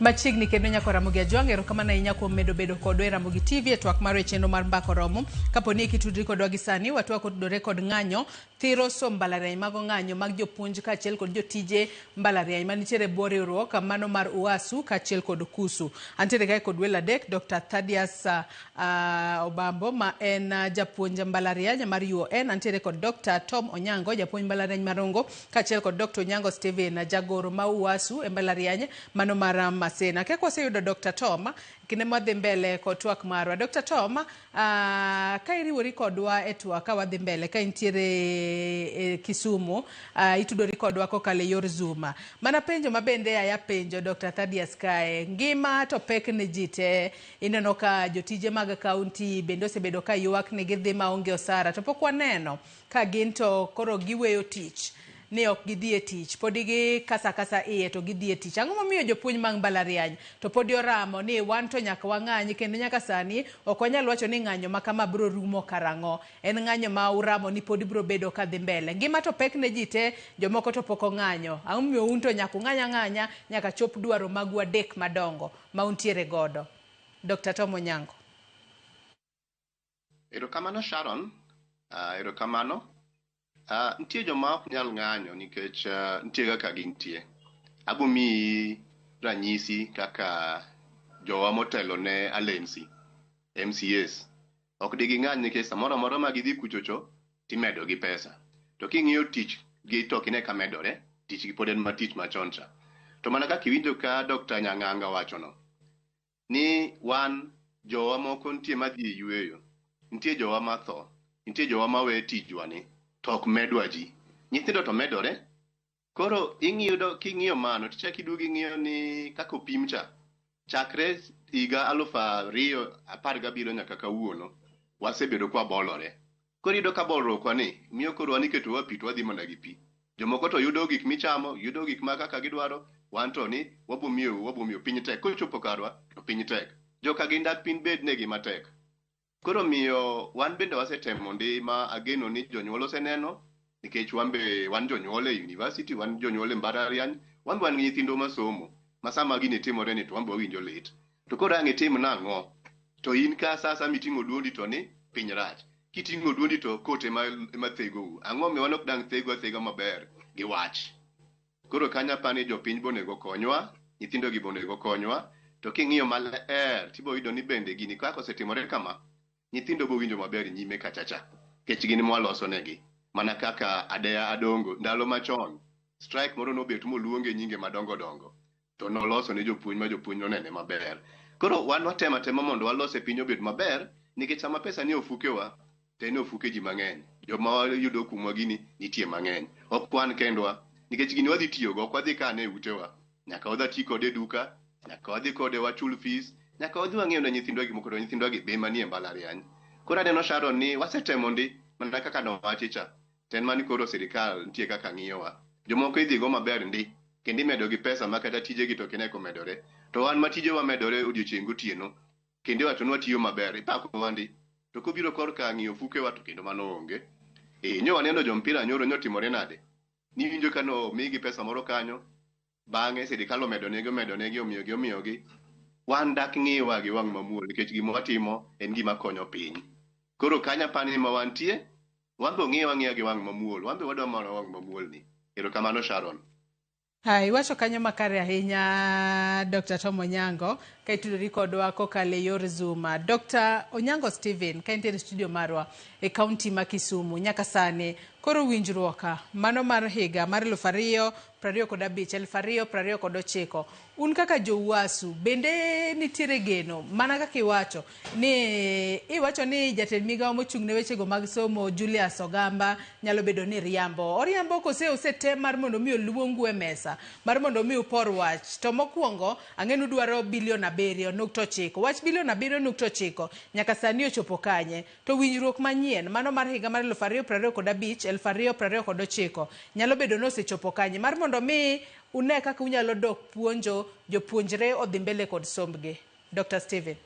Machiegni kendo nyako Ramogi Ajwang', erokamano ahinya kuom medo bedo kodwa e Ramogi TV e twak mar e chenro mar Mbaka Oromo. Kapo ni kitudri kodwa gi sani, watwak otudore kod ng'anyo thiro som mbalariany mago ng'anyo mag jopuonj kaachiel kod jotije mbalariany manitiere e bwo riwruok mano mar UASU kaachiel kod KUSU. Antiere kae kod welo adek, Dr. Thaddeus Obambo ma en japuonj mbalariany mar UON, antiere kod Dr. Tom Onyango japuonj mbalariany mar Rongo kaachiel kod Dr. Onyango Stephen jagoro ma UASU e mbalariany mano mar Maseno. Kaka waseyudo Dr. Tom, kinde mwadhi mbele kod twak marwa. Dr. Tom, ka iriwori kodwa e twak ka wadhi mbele ka intiere e Kisumu, itudori kodwa kokalo e yor Zoom. Mana penjo ma bende aya penjo Dr. Thaddeus kae, ngima to pek ne ji te, ineno ka jotije mag kaunti bende osebedo ka ywak ni gidhi maonge osara, to pok waneno ka gin to koro giweyo tich ni ok gidhi e tich, podi gikasa kasa iye to gidhi e tich. Ang'o momiyo jopuonj mag mbalariany to podi oramo ni wan to nyaka wang'any kendo nyaka sani ok wanyal wacho ni ng'anyo ma kama biro rumo karang'o. En ng'anyo ma uramo ni podi biro bedo kadhi mbele. Ngima to pek ne ji te, jomoko to pok ong'anyo. Ang'o momiyo un to nyaka ung'any ang'anya nyaka chop dwaro magu adek madongo ma untiere godo? Dr. Tom Onyango. Erokamano Sharon, erokamano. Nitie joma ok nyal ng'anyo nikech nitie kaka gintie. Abo miyi ranyisi kaka jowa motelo ne Alensi, MCAs. Ok diging'any nikech samoro amora ma gidhi kuchocho timedo gi pesa. To king'iyo tich gi to ok ine ka medore, tich gi pod en ma tich machon cha. To mana kaka iwinjo ka Dr. Nyang'anga wachono, ni wan jowa moko nitie madhi e yueyo, nitie jowa matho, nitie jowa mawe tijwa ni, to ok medwa ji. Nyithindo to medore. Koro ing'iyo king'iyo mano tichako iduogo ing'iyo ni kaka opim cha. Chakre higa 2017 nyaka kawuono, wasebedo kwa bolore. Koro iyudo ka bolruokwa ni miyo koro wan iketowa pi to wadhi mana gi pi. Jomoko to yudo gik michamo, yudo gik ma kaka gidwaro, wan to ni wabo miyo piny tek. Kochopo karwa to piny tek. Joka gin dak piny bed negi matek. Koro miyo wan bende wasetemo ndi ma ageno ni jonyuol oseneno nikech wan be wan jonyuol e university, wan jonyuol e mbalariany, wan be wan gi nyithindwa masomo ma sama gini timore ni to wan be wawinjo lit. To koro ang' itim nang'o? To in ka sa miting'o duondi to ni piny rach. Kiting'o duondi to court ema thegou. Ang'o omiyo wan ok dang' thegwa athega maber gi wach? Koro kanyo apani jopiny be onego konywa, nyithindo gi be onego konywa, to king'iyo maler tibo yudo ni bende gini kaka osetimore kama, nyithindo bo winjo maber nyime kacha cha, nikech gin mwaloso negi. Mana kaka Adeya Adongo ndalo machon, strike moro nobet moluonge nyinge madongo dongo, to noloso ne jopuonj ma jopuonj nonene maber. Koro wan watemo atema mondo walose piny obed maber, nikech sama pesa nie ofukewa, to en e ofuke ji mang'eny. Joma wayudo kuomwa gini nitie mang'eny. Ok wan kendwa, nikech gini wadhi tiyogo, ok wadhi kane e utewa. Nyaka wadhi ti kode e duka, nyaka wadhi kode wachul fees, nyaka wadhi wang'iew ne nyithindwa gimoko to nyithindwa gi be manie mbalariany. Koro aneno Sharon ni wasetemo ndi, mana kaka nowachi cha. To en mani koro sirikal nitie kaka ng'iyowa. Jomoko idhi go maber ndi, kendo imedo gi pesa ma kata tijegi to ok ine komedore. To wan ma tijewa medore odiochieng' gotieno, kendo iwacho ni watiyo maber, ipakowa ndi. To kobiro korka ng'iyo ofukewa to kendo mano onge. Eh, nyo waneno jo mpira nyoro nyotimore nade? Niwinjo ka no omigi pesa moro kanyo, bang'e sirikal omedonegi omedonegi omiyogi omiyogi. Wan dak ng'iwa gi wang' mamuol nikech gima watimo en gima konyo piny. Koro kanyo apani ma wantie, wan be ong'iwa ang'iya gi wang' mamuol, wan be wadwa mana wang' mamuol ni. Erokamano Sharon. Ha, iwacho kanyo makare ahinya Dr. Tom Onyango ka itudori kodwa kokalo e yor Zoom. Dr. Onyango Stephen ka intiere e studio marwa e kaunti ma Kisumu nyaka sani koro winjruok mano mar higa mar 2025 2029 un kaka jo-UASU bende nitiere geno mana kaka iwacho ni iwacho ni jatend migawo mochung' ne wechego mag somo Julius Ogamba nyalo bedo ni riambo. Oriambo kose osetem mar mondo mi oluongu e mesa mar mondo mi upor wach. To mokwongo ang'e ni udwaro bilion 7.9. Wach bilion 7.9 nyaka sani ochopo kanye? To winjruok manyien mano mar higa mar 2025 2029 nyalo bedo ni osechopo kanye mar mondo mi une kaka unyalo dok puonjo jopuonjre odhi mbele kod sombgi. Dr. Stephen.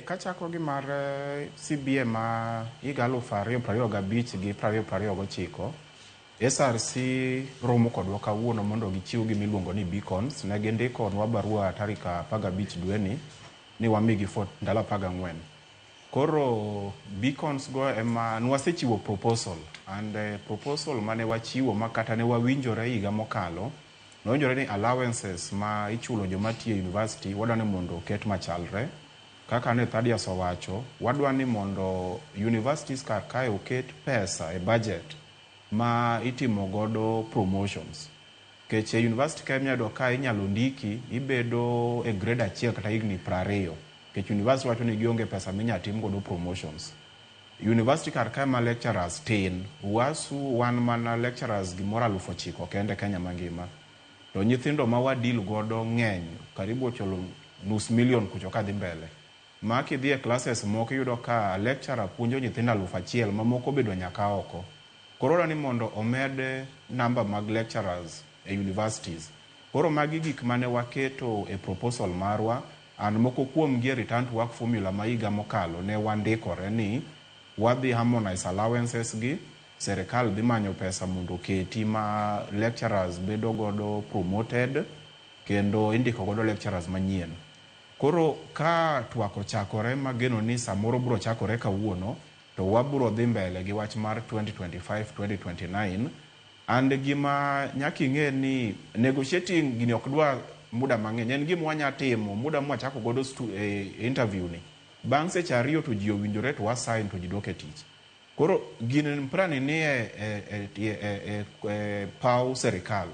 Kachako gi mar CBA ma higa 2025 gi 2029, SRC romo kodwa kawuono mondo gichiw gima iluongo ni beacons. Ne gindikonwa barua tarik 15 dweni ni wamigi for ndalo 14. Koro beacons go ema nwasechiwo proposal and proposal mane wachiwo ma kata ne wawinjore higa mokalo, nwawinjore ni allowances ma ichulo joma tiyo e university wadwa ni mondo oket machalre. Kaka ne Thaddeus owacho, wadwa ni mondo universities kar kae oket pesa e budget ma itimo godo promotions. Nikech e university ka inyalo yudo ka inyalo ndiki ibedo e grade achiel kata higni 20. Nikech university wacho ni gionge pesa minyalo tim godo promotions. University kar kae ma lecturers tin. UASU wan mana lecturers gimoro 9,000 kende Kenya mangima. To nyithindo ma wa deal godo ng'eny, karibu ocholo nus million kucho kadhi mbele. Ma kidhi e classes moko iyudo ka lecturer puonjo nyithindo 1,000 mamoko obedo nyaka oko. Koro wadwa ni mondo omed number mag lecturers e universities. Koro magi gik mane waketo e proposal marwa and moko kuom gi e return to work formula ma higa mokalo ne wandikore ni wadhi harmonize allowances gi, serikal dhi manyo pesa mondo oketi ma lecturers bedo godo promoted kendo indiko godo lecturers manyien. Koro ka twak ochakore mageno ni samoro bro chakore kawuono to wabro dhi mbele gi wach mar 2025-2029 and gima nyaka ing'e ni negotiating gini ok dwa muda mang'eny en gima wanya timo muda mwachako godo interview ni bang' seche ariyo to ji owinjore to wa sign to ji dok e tich. Koro gini mpira ni nie e paw serikal.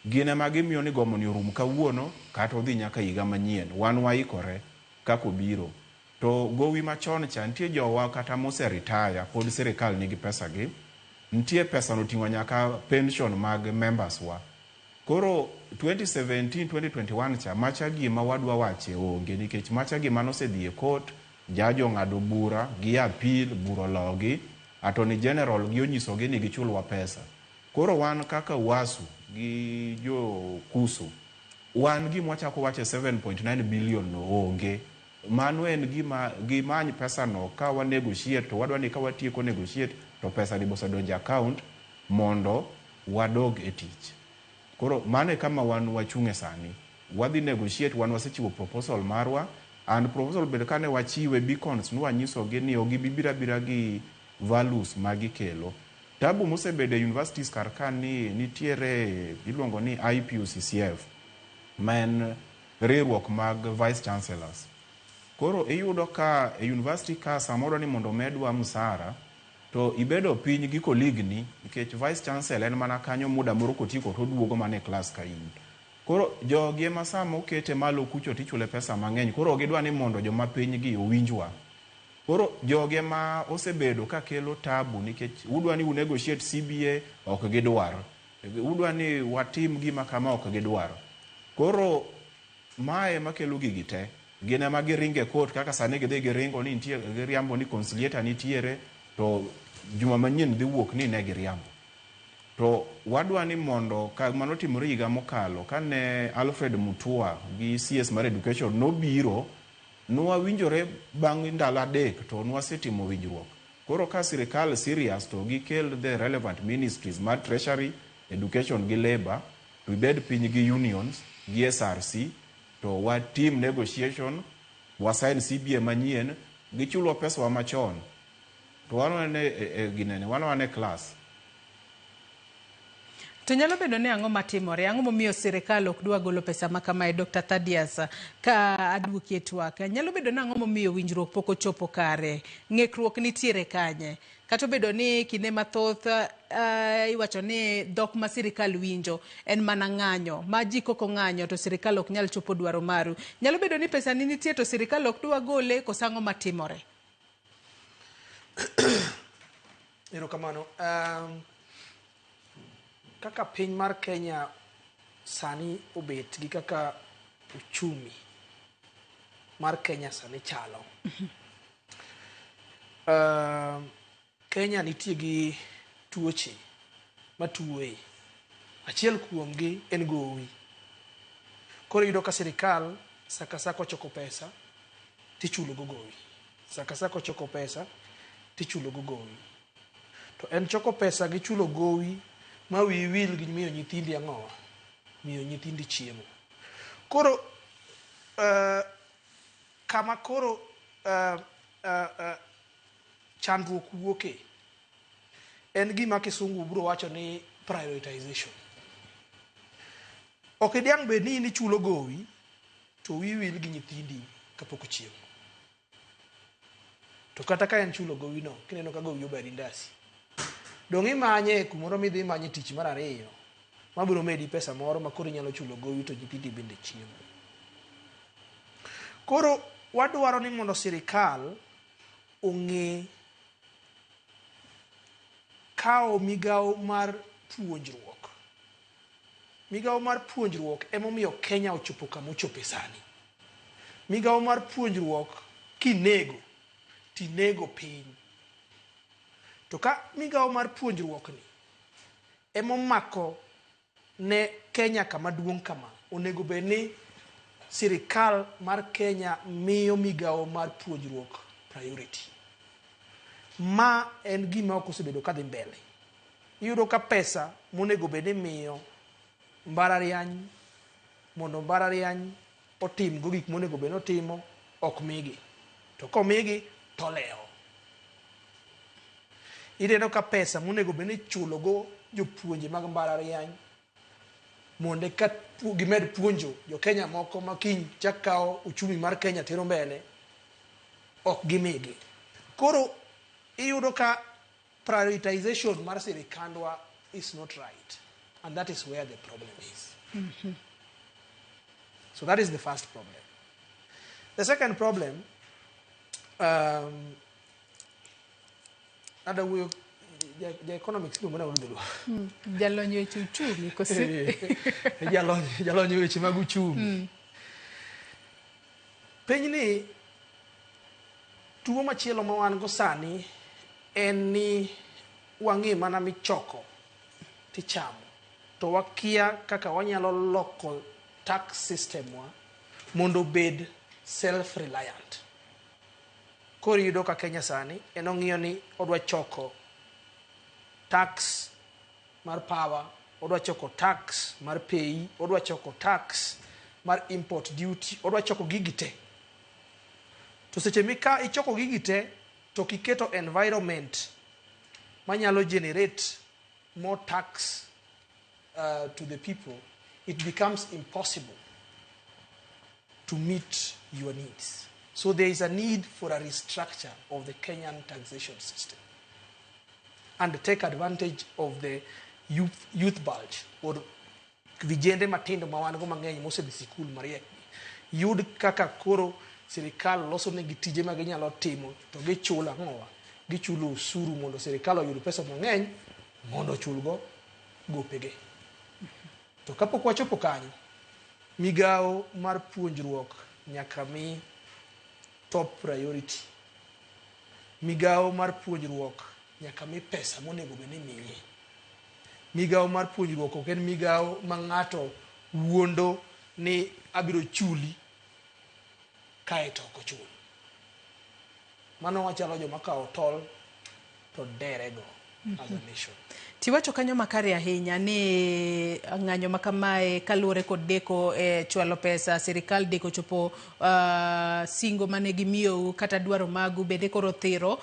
Gin ema gimiyo ni gomo ni orum kawuono kata odhi nyaka higa manyien. Wan waikore kaka obiro. To gowi machon cha nitie jowa kata mose retire pod sirikal nigi pesa gi. Nitie pesa no ting'o nyaka pension mag members wa. Koro 2017-2021 cha macha gima wadwa wache onge nikech macha gima nosedhi e court, judge ong'ado bura, gi appeal, bura ologi, Attorney General gi onyisogi ni gichulwa pesa. Koro wan kaka UASU gi jo KUSU, wan gima wachako wacho e 7.9 billion no onge. Mano en gima gimany pesa no ka wa negotiate to wadwa ni ka watieko negotiate to pesa ni bosedonjo e account mondo wadog e tich. Koro mano e kama wan wachung'e sani. Wadhi negotiate, wan wasechiwo proposal marwa and proposal bende kane wachiwe beacons nwanyisogi ni ok gibi biro abira gi values ma gikelo. Tabu mosebedo e universities kar ka ni nitiere iluongo ni IPUCCF ma en riwruok mag vice chancellors. Koro iyudo ka e university ka samoro ni mondo omedwa msara to ibedo piny gi colleague ni nikech vice chancellor en mana kanyo muda moro kotieko to oduogo mana e class ka in. Koro jogi ema sama okete malo kucho tichule pesa mang'eny koro ok gidwa ni mondo joma piny gi owinjwa. Koro jogi ema osebedo ka kelo tabu nikech udwa ni u negotiate CBA ok gidwar. Udwa ni watim gima kama ok gidwar. Koro mae ema kelo gigi te. Gin ema giringo e court kaka sani gidhi giringo ni nitie giriambo ni conciliator nitiere to juma manyien dhi wuok ni ne giriambo. To wadwa ni mondo ka manotimore higa mokalo kane Alfred Mutua gi CS mar education nobiro nwawinjore bang' ndalo 3 to nwasetimo winjruok. Koro ka sirikal serious to gikel the relevant ministries mar treasury, education gi labour to ibed piny gi unions gi SRC to watim negotiation, wasign CBA manyien, gichulwa pesawa machon to wan wane e ginene, wan wane class. To nyalo bedo ni ang'o matimore? Ang'o momiyo sirikal ok dwa golo pesa ma kamae, Dr. Thadius, ka aduoki e twak? Nyalo bedo ni ang'o momiyo winjruok pok ochopo kare? Ng'ikruok nitiere kanye? Kata obedo ni kinde mathoth iwacho ni dhok ma sirikal winjo en mana ng'anyo. Ma ji kok ong'anyo to sirikal ok nyal chopo dwaro maru. Nyalo bedo ni pesa ni nitie to sirikal ok dwa gole, koso ang'o matimore? Erokamano. Kaka piny mar Kenya sani obet gi kaka uchumi mar Kenya sani chalo. Kenya nitie gi tuoche matuoye. Achiel kuomgi en gowi. Koro iyudo ka sirikal sa ka sa kochoko pesa tichulo go gowi. Sa ka sa kochoko pesa tichulo go gowi. To en choko pesa gi chulo gowi ma wiyi wil gi miyo nyithindi ang'owa? Miyo nyithindi chiemo. Koro kama koro chandruok wuoke en gima kisungu biro wacho ni prioritization. Ok idiang' bed ni in ichulo gowi to wiyi wil gi nyithindi kapok ochiemo. To kata ka en chulo gowi no, kineno ka gowi obari ndasi, dong' imanye kumoro midhi imanye tich mar ariyo mabiro medi pesa moro ma koro inyalo chulo gowi to nyithindi bende chiemo. Koro wadwaro ni mondo sirikal ong'e kawo migawo mar puonjruok. Migawo mar puonjruok emomiyo Kenya ochopo kama ochope sani. Migawo mar puonjruok kinego, tinego piny. To ka migawo mar puonjruok ni emomako ne Kenya kama duong' kama, onego bed ni sirikal mar Kenya miyo migawo mar puonjruok priority. Ma en gima ok osebedo kadhi mbele. Iyudo ka pesa monego bed ni miyo mbalariany mondo mbalariany otim go gik monego bed ni otimo ok migi. To komigi to olewo. Ineno ka pesa monego bed ni ichulo go jopuonje mag mbalariany mondo eka gimed puonjo jo Kenya moko ma kiny chak kawo uchumi mar Kenya tero mbele ok gimigi. Koro iyudo ka prioritization mar sirikandwa is not right, and that is where the problem is. So that is the first problem. The second problem, ada wuoyo ja economics iluongo nang'o gi dholuo? Jalony weche uchumi kose? Jalony weche mag uchumi. Pinyni tuo machielo ma wan go sani en ni wang'i mana michoko tichamo to wakia kaka wanyalo loko tax system wa mondo obed self reliant. Koro iyudo ka Kenya sani en ong'iyo ni odwa choko tax mar power, odwa choko tax mar pay, odwa choko tax mar import duty, odwa choko gigi te. To seche mika ichoko gigi te to kiketo environment manyalo generate more tax to the people, it becomes impossible to meet your needs. So there is a need for a restructure of the Kenyan taxation system and take advantage of the youth, youth bulge or vijende matindo ma wan go mang'eny mosedhi sikul mariek gi. Yud kaka koro sirikal loso negi tije ma ginyalo timo to gichulo ang'owa gichulo osuru mondo sirikal oyud pesa mang'eny mondo ochulgo gopege. To kapok wachopo kanyo, migawo mar puonjruok nyaka mi top priority. Migawo mar puonjruok nyaka mi pesa monego bed ni imiye. Migawo mar puonjruok ok en migawo ma ng'ato wuondo ni abiro chuli kae to ok ochul. Mano wachalo joma kawo tol to derego as a nation. Tiwacho kanyo makare ahinya ni ng'anyo ma kamae kaluwore kod deko e chwalo pesa, sirikal deko chopo singo mane gimiyou kata dwaro magu bende koro thiro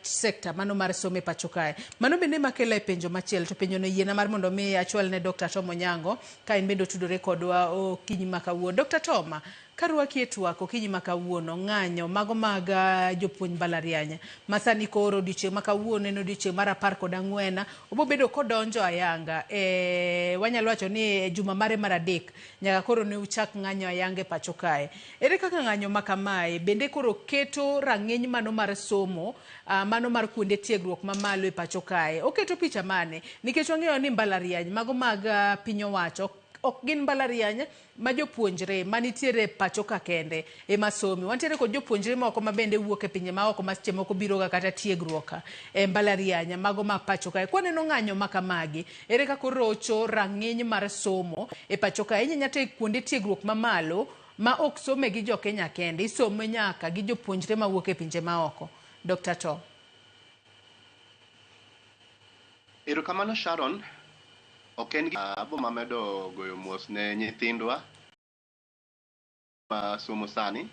sekta mano mar somo e pacho kae. Mano bende makela e penjo machielo to penjo no yiena mar mondo mi achwal ne Dr. Tom Onyango ka en bende otudore kodwa okinyi ma kawuono. Dr. Tom, karwaki e twak okinyi ma kawuono, ng'anyo mago mag jopuonj mbalariany ma sani koro odiochieng' ma kawuono en odiochieng' mar 14 obo bedo kodonjo ayanga e, wanyalo wacho ni e juma mare mar adek nyaka koro ne uchak ng'anyo ayanga e pacho kae. Ere kaka ng'anyo ma kamae bende koro keto rang'iny mano mar somo mano mar kuonde tiegruok mamalo e pacho kae? Oketo picha mane? Nikech wang'eyo ni mbalariany mago mag piny owacho ok gin mbalariany ma jopuonjre manitiere pacho ka kende ema somi. Wantiere kod jopuonjre moko ma bende wuok e pinje maoko ma seche moko biro ga kata tiegruok e mbalariany mago ma pacho kae. Kwaneno ng'anyo ma kamagi, ere kaka orocho rang'iny mar somo e pacho kae? Inya nyata e kuonde tiegruok mamalo ma ok some gi jo Kenya kende, isome nyaka gi jopuonjre mawuok e pinje maoko. Dr. Tom. Erokamano Sharon. Ok en abo mamedo goyo mos ne nyithindwa ma somo sani.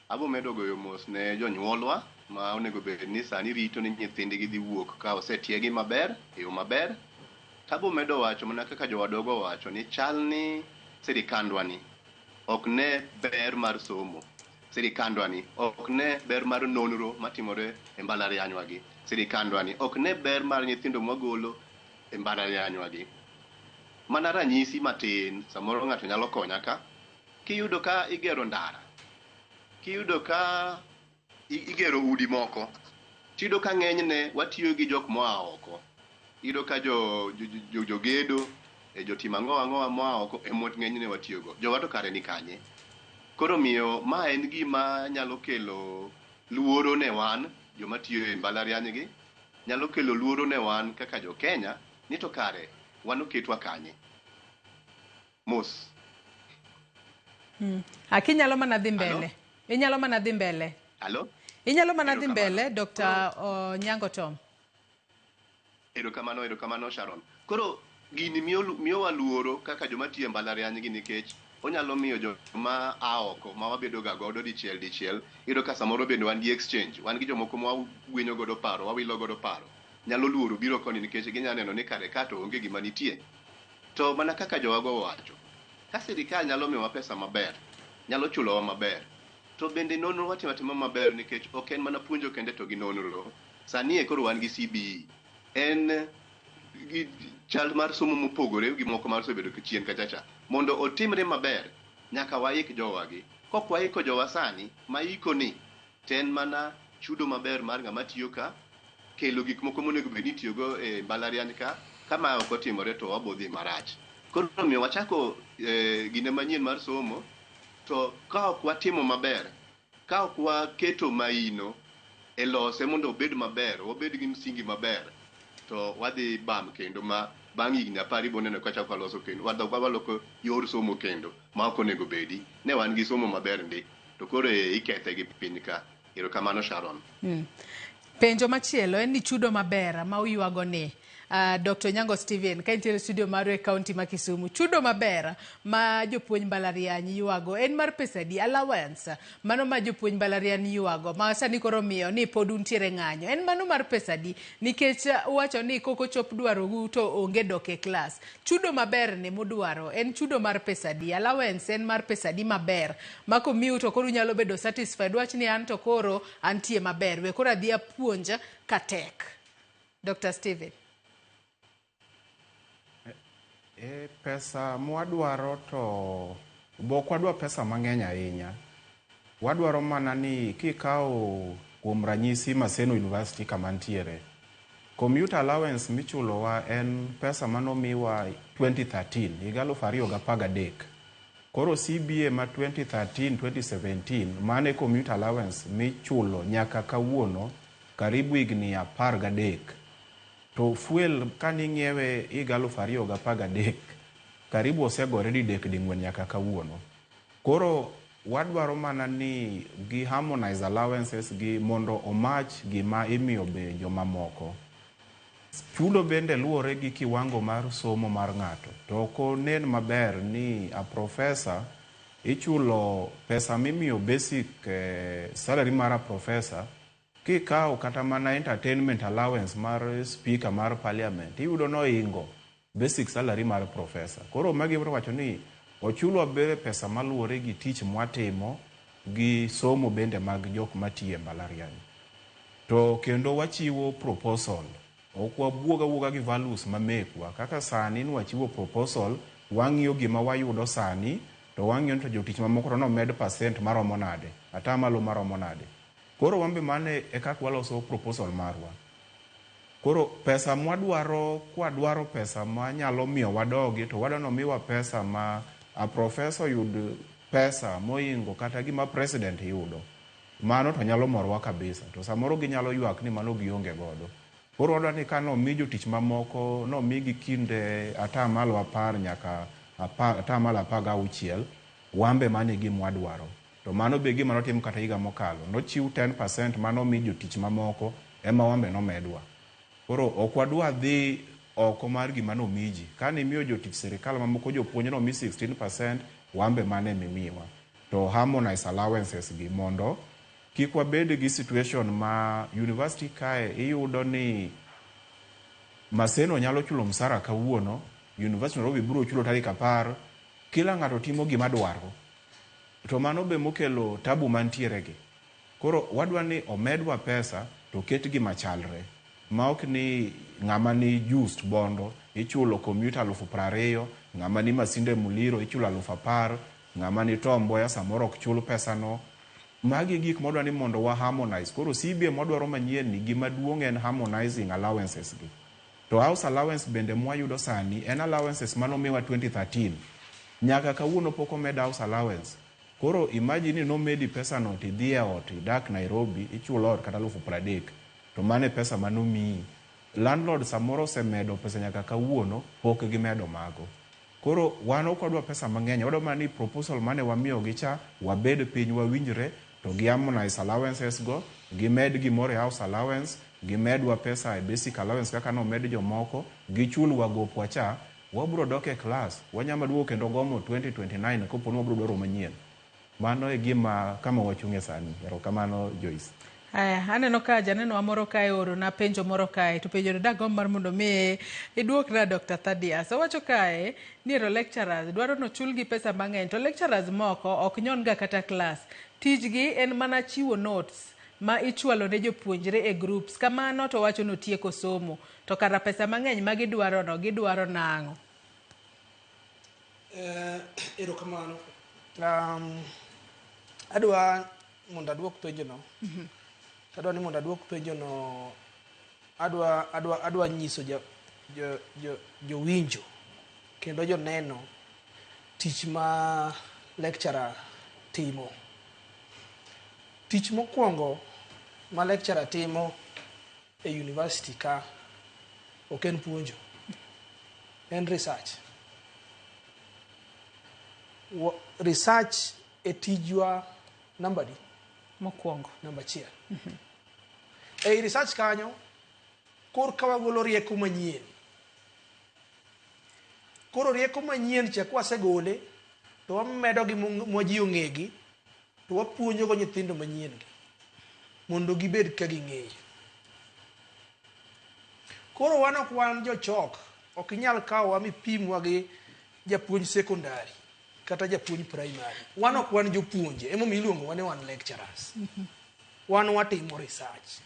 Abo medo goyo mos ne jonyuolwa ma onego bed ni sani rito ni nyithindgi dhi wuok ka osetiegi maber e yo maber. Tabo medo wacho mana kaka jowadogo owacho ni chal ni sirikandwa ni ok ne ber mar somo. Sirikandwa ni ok ne ber mar nonro matimore e mbalarianywa gi. Sirikandwa ni ok ne ber mar nyithindo mwagolo e mbalarianywa gi. Mana ranyisi matin, samoro ng'ato nyalo konya ka. Kiyudo ka igero ndara, kiyudo ka igero udi moko, tiyudo ka ng'enyne watiyo gi jok moa oko. Iyudo ka jo, jo, jo, jogedo, e jotim ang'o ang'owa moa oko ema ng'enyne watiyogo. Jowa to kare ni kanye? Koro miyo ma en gima nyalo kelo luoro ne wan joma tiyo e mbalariany gi, nyalo kelo luoro ne wan kaka jo Kenya ni to kare wan oketwa kanye? Mos. Akinyalo mana dhi mbele. Inyalo mana dhi mbele. Alo? Inyalo mana dhi mbele Dr. Onyango Tom. Erokamano, erokamano Sharon. Koro gini miyowa luoro kaka joma tiyo e mbalariany gi nikech onyalo miyo joma a oko ma wabedo ga godo dichiel dichiel iyudo ka samoro bende wan gi exchange wan gi jomoko ma wagwenyo godo paro wawilo godo paro nyalo luoro biro koni nikech ginya neno ni kare ka to onge gima nitie to mana kaka jowago owacho ka sirikal nyalo miyowa pesa maber nyalo chulowa maber to bende nonro watimo atima maber nikech ok en mana puonjo kende to gi nonro sani e koro wan gi CBE en gi chal mar somo mopogore gi moko mar osebedo chien kachacha mondo otimre maber nyaka waik jowagi kok waiko jowa sani maiko ni to en mana chudo maber mar ng'ama tiyo ka kelo gik moko monego bed ni itiyogo e mbalariany ka ka ma ok otimore to wabo dhi marach koro omiyo wachako gine manyien mar somo to ka ok watimo maber ka ok waketo maino e lose mondo obed maber wabed gi msingi maber to wadhi bam kendo ma bang' higni 10 ibo neno ka chako waloso kendo wadok waloko yor somo kendo ma ok onego bedi ne wan gi somo maber ndi to koro e ikethe gi piny ka erokamano Sharon. Penjo machielo en ni chudo maber ma uywago ni Dr. Onyango Stephen, ka intiere studio marwa e kaunti ma Kisumu, chudo maber ma jopuonj mbalariany ywago en mar pesa adi? Allowance mano ma jopuonj mbalariany ywago ma sani koro miyo ni pod untiere ng'anyo en mano mar pesa adi? Nikech uwacho ni kok ochop dwarou to onge dok e klas. Chudo maber ni mudwaro en chudo mar pesa adi? Allowance en mar pesa adi maber ma komiu to koro unyalo bedo satisfied wach ni an to koro antie maber we koro adhi apuonj katek. Dr. Stephen. Pesa mwadwaro to bok wadwa pesa mang'eny ahinya. Wadwaro mana ni kikawo kuom ranyisi Maseno University kama ntiere, commuter allowance michulowa en pesa manomiwa 2013, higa 2013. Koro CBA ma 2013-2017 mane commuter allowance michulo nyaka kawuono karibu higni 13. To fuel kaning'iewe higa 2013 karibu osegore didek ding'wen nyaka kawuono. Koro wadwaro mana ni gi harmonize allowances gi mondo omach gima imiyo be jomamoko. Chudo bende luwore gi kiwango mar somo mar ng'ato. To ok onen maber ni a professor ichulo pesa mimiyo basic salary mar a professor kikawo kata mana entertainment allowance mar speaker mar parliament iyudo noingo basic salary mar professor. Koro magi biro wacho ni ochulwa bere pesa maluwore gi tich mwatimo gi somo bende mag jok matiyo e mbalariany. To kendo wachiwo proposal. Ok wabuog awuoga gi values mamekwa. Kaka sani nwachiwo proposal, wang'iyo gima wayudo sani, to wang'iyo ni to jotich mamoko to nomed percent maromo nade, atamalo maromo nade. Koro wan be mano e kaka waloso proposal marwa. Koro pesa mwadwaro, kwadwaro pesa manyalo miyo wadogi, to wadwa nomiwa pesa ma a professor yud pesa moingo kata gima president yudo. Mano to nyalo morowa kabisa. To samoro ginyalo ywak ni mano gionge godo. Koro wadwa ni ka nomi jotich mamoko, nomigi kinde atamalo 10 nyaka atamalo 16, wan be mano e gima wadwaro. To mano be gima notim kata higa mokalo. Nochiw 10% manomi jotich mamoko, ema wan be nomedwa. Koro ok wadwa dhi oko mar gima nomi ji. Kanimiyo jotich sirikal mamoko jopuonj nomi 16%, wan be mano emimiwa. To harmonize allowances gi mondo kik wabed gi situation ma university kae iyudo ni Maseno nyalo chulo msara kawuono, University Nairobi biro chulo tarik 10, kila ng'ato timo gima dwaro. To mano be mokelo tabu mantiere gi. Koro wadwa ni omedwa pesa to ket gi machalre. Ma ok ni ng'ama ni Just Bondo ichulo commuter 20,000, ng'ama ni Masinde Muliro ichulo 10,000, ng'ama ni Tom Mboya samoro ok chul pesano. Magi gik mwadwa ni mondo wa harmonize. Koro CBA mwadwaro manyien ni gima duong' en harmonizing allowances gi. To house allowance bende mwayudo sani en allowances manomiwa 2013. Nyaka kawuono pok omed house allowance. Koro imagine ni nomedi pesano tidhi e ot idak Nairobi ichulo ot kata 30,000 to mano e pesa manomiyi. Landlord samoro osemedo pesa nyaka kawuono pok gimedo mago. Koro wan ok wadwa pesa mang'eny, wadwa mana ni proposal mane wamiyogi cha wabed piny wawinjre to gi harmonize allowances go, gimed gimoro e house allowance, gimedwa pesa e basic allowance kaka nomed jomoko, gichulwa gopwa cha, wabro dok e klas, wanyalo duogo kendo gomo 2029 kopo ni wabro dwaro manyien. Mano e gima kama wachung'e sani. Erokamano Joyce. Aya, aneno ka janeno moro kae oorona penjo moro kae, to penjo no dagomb mar mondo mi iduokna Dr. Thaddeus. Owacho kae ni ero lecturers dwaro nochulgi pesa mang'eny, to lecturers moko ok nyon ga kata klas. Tijgi en mana chiwo notes ma ichwalo ne jopuonjre e groups. Kamano to wacho notieko somo. To kara pesa mang'eny ma gidwaro no, gidwaro nang'o? Erokamano. Adwa mondo aduok penjo no. Adwa ni mondo aduok penjo no, adwa nyiso jowinjo kendo joneno tich ma lecturer timo. Tich mokwongo ma lecturer timo e university ka ok en puonjo, en research. Research e tijwa namba di? Mokwongo. Namba 1. Ei research kanyo, kor ka wagolo rieko manyien Koro rieko manyien cha kwasegole to wamedo gi ma ji ong'egi to wapuonjo go nyithindo manyien gi mondo gibed ka ging'eyo. Koro wan ok wan jochok, ok inyal kawowa mipimwa gi japuonj secondary kata japuonj primary. Wan ok wan jopuonje, emomiyo iluongowa ni wan lecturers. Wan watimo research.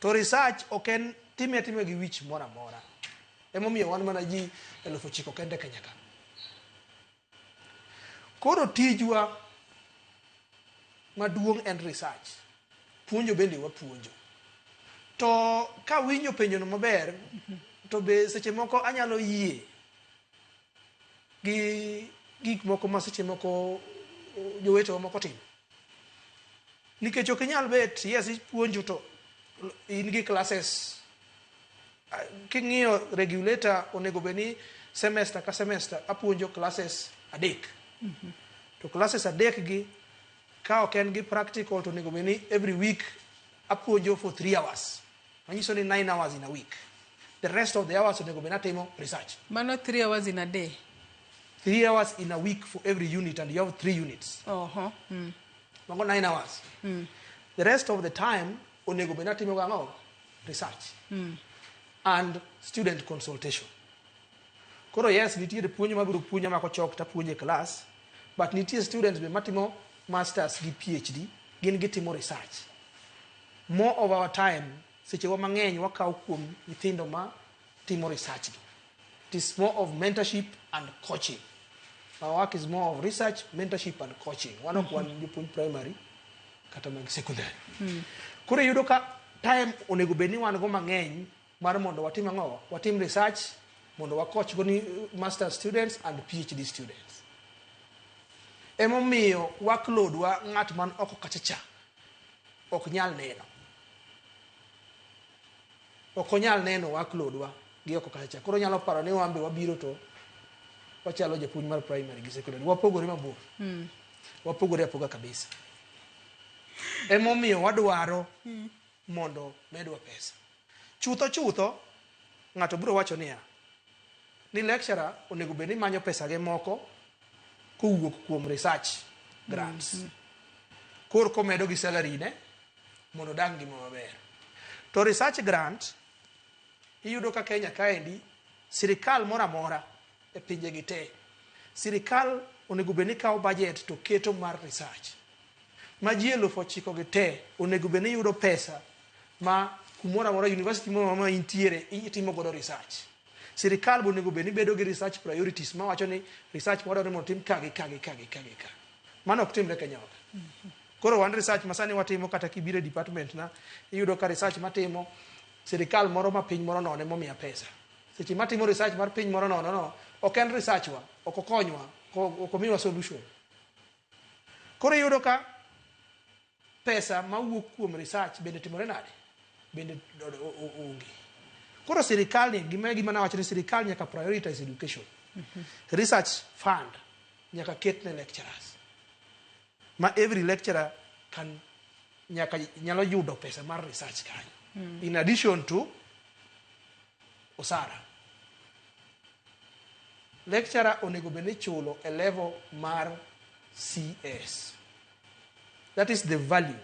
To research ok en time atima gi wich moro amora. Emomiyo wan mana ji 9,000 kende Kenya ka. Koro tijwa maduong' en research. Puonjo bende wapuonjo. To kawinjo penjono maber, to be seche moko anyalo yie gi gik moko ma seche moko jowetewa moko timo. Nikech ok inyal bet, yes ipuonjo to in gi classes. King'iyo regulator onego bed ni semester ka semester apuonjo classes 3. To classes 3 gi ka ok en gi practical to onego bed ni every week apuonjo for 3 hours. Manyiso ni 9 hours in a week. The rest of the hours onego bed ni atimo research. Mano 3 hours in a day. 3 hours in a week for every unit, and you have 3 units. Oho. Mago 9 hours. The rest of the time onego bed ni atimo gang'o? Research. And student consultation. Koro yes, nitiere puonj mabiro puonja mako chok tapuonjo e class, but nitie students be matimo masters gi PhD, gin gitimo research. More of our time, sechewa mang'eny wakawo kuom nyithindo ma timo research gi. It is more of mentorship and coaching. Our work is more of research, mentorship and coaching. Wan ok wan jopuonj primary kata mag secondary. Koro iyudo ka time onego bed ni wan go mang'eny mar mondo watim ang'o? Watim research mondo wa coach go ni master students and PhD students. Emomiyo workload wa ng'at man oko kacha cha ok nyal neno. Ok onyal neno workload wa gi oko kacha cha. Koro onyalo paro ni wan be wabiro to wachalo japuonj mar primary gi secondary. Wapogore mabor. Wapogore apoga kabisa. Emomiyo wadwaro mondo medwa pesa. Chutho chutho, ng'ato biro wacho niya, ni lecturer onego bed ni manyo pesa ge moko kowuok kuom research grants. Koro komedo gi salary ne mondo odag ngima maber. To research grant iyudo ka Kenya kaendi sirikal moro amora e pinje gi te, sirikal onego bed ni kawo budget to keto mar research. Ma ji 9,000 gi te onego bed ni yudo pesa ma kumoro amora, university moro amora ma intiere itimo godo research. Sirikal be onego bed ni bedo gi research priorities mawacho ni research mwadwaro ni mondo otim ka gi ka gi ka gi ka gi ka. Mano ok timre Kenya ka. Koro wan research masani watimo kata kibiro e department na, iyudo ka research matimo sirikal moro ma piny moro nono emomiya pesa. Seche matimo research mar piny moro nono no, ok en research wa, ok okonywa, ok omiwa solution. Koro iyudo ka pesa mawuok kuom research bende timore nade? Bende onge. Koro sirikal ni, gima nawacho ni sirikal nyaka prioritize education. Research fund nyaka ket ne lecturers. Ma every lecturer can nyaka nyalo yudo pesa mar research kanyo. In addition to osara. Lecturer onego bed ni chulo e level mar CS. That is the value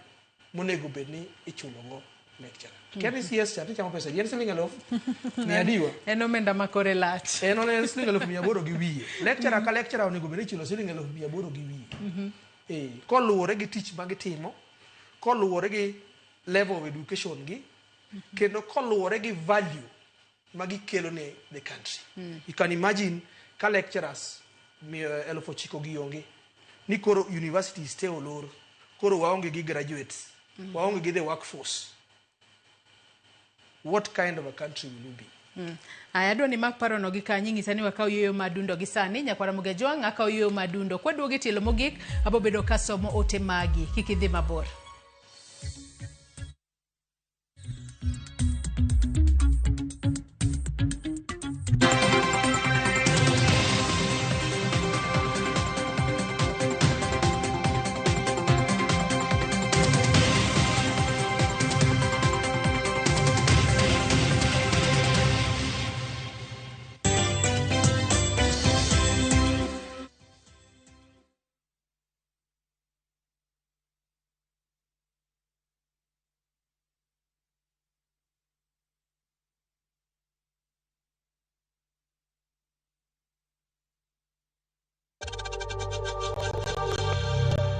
monego bed ni ichulo go lecturer. Kia ni CS cha tichamo pesa, en siling 300,000. En omenda ma kore lach. En one siling 800,000 gi wiye. Lecturer ka lecturer onego bed ni ichulo siling 800,000 gi wiye. Koluwore gi tich ma gitimo, koluwore gi level of education gi, kendo koluwore gi value ma gikelo ne the country. You can imagine ka lecturers 9,000 gi onge, ni koro universities te olor, koro waonge gi graduates, waonge gi the workforce. What kind of a country will you be? Aya, adwa ni mak parono gi kanyo, ing'isa ni wakaw yueyo madundo gi sani. Nyakwara Mugejwang' akaw yueyo madundo. Kwaduogo e tielo mogik, abo bedo kasomo ote magi. Kik idhi mabor.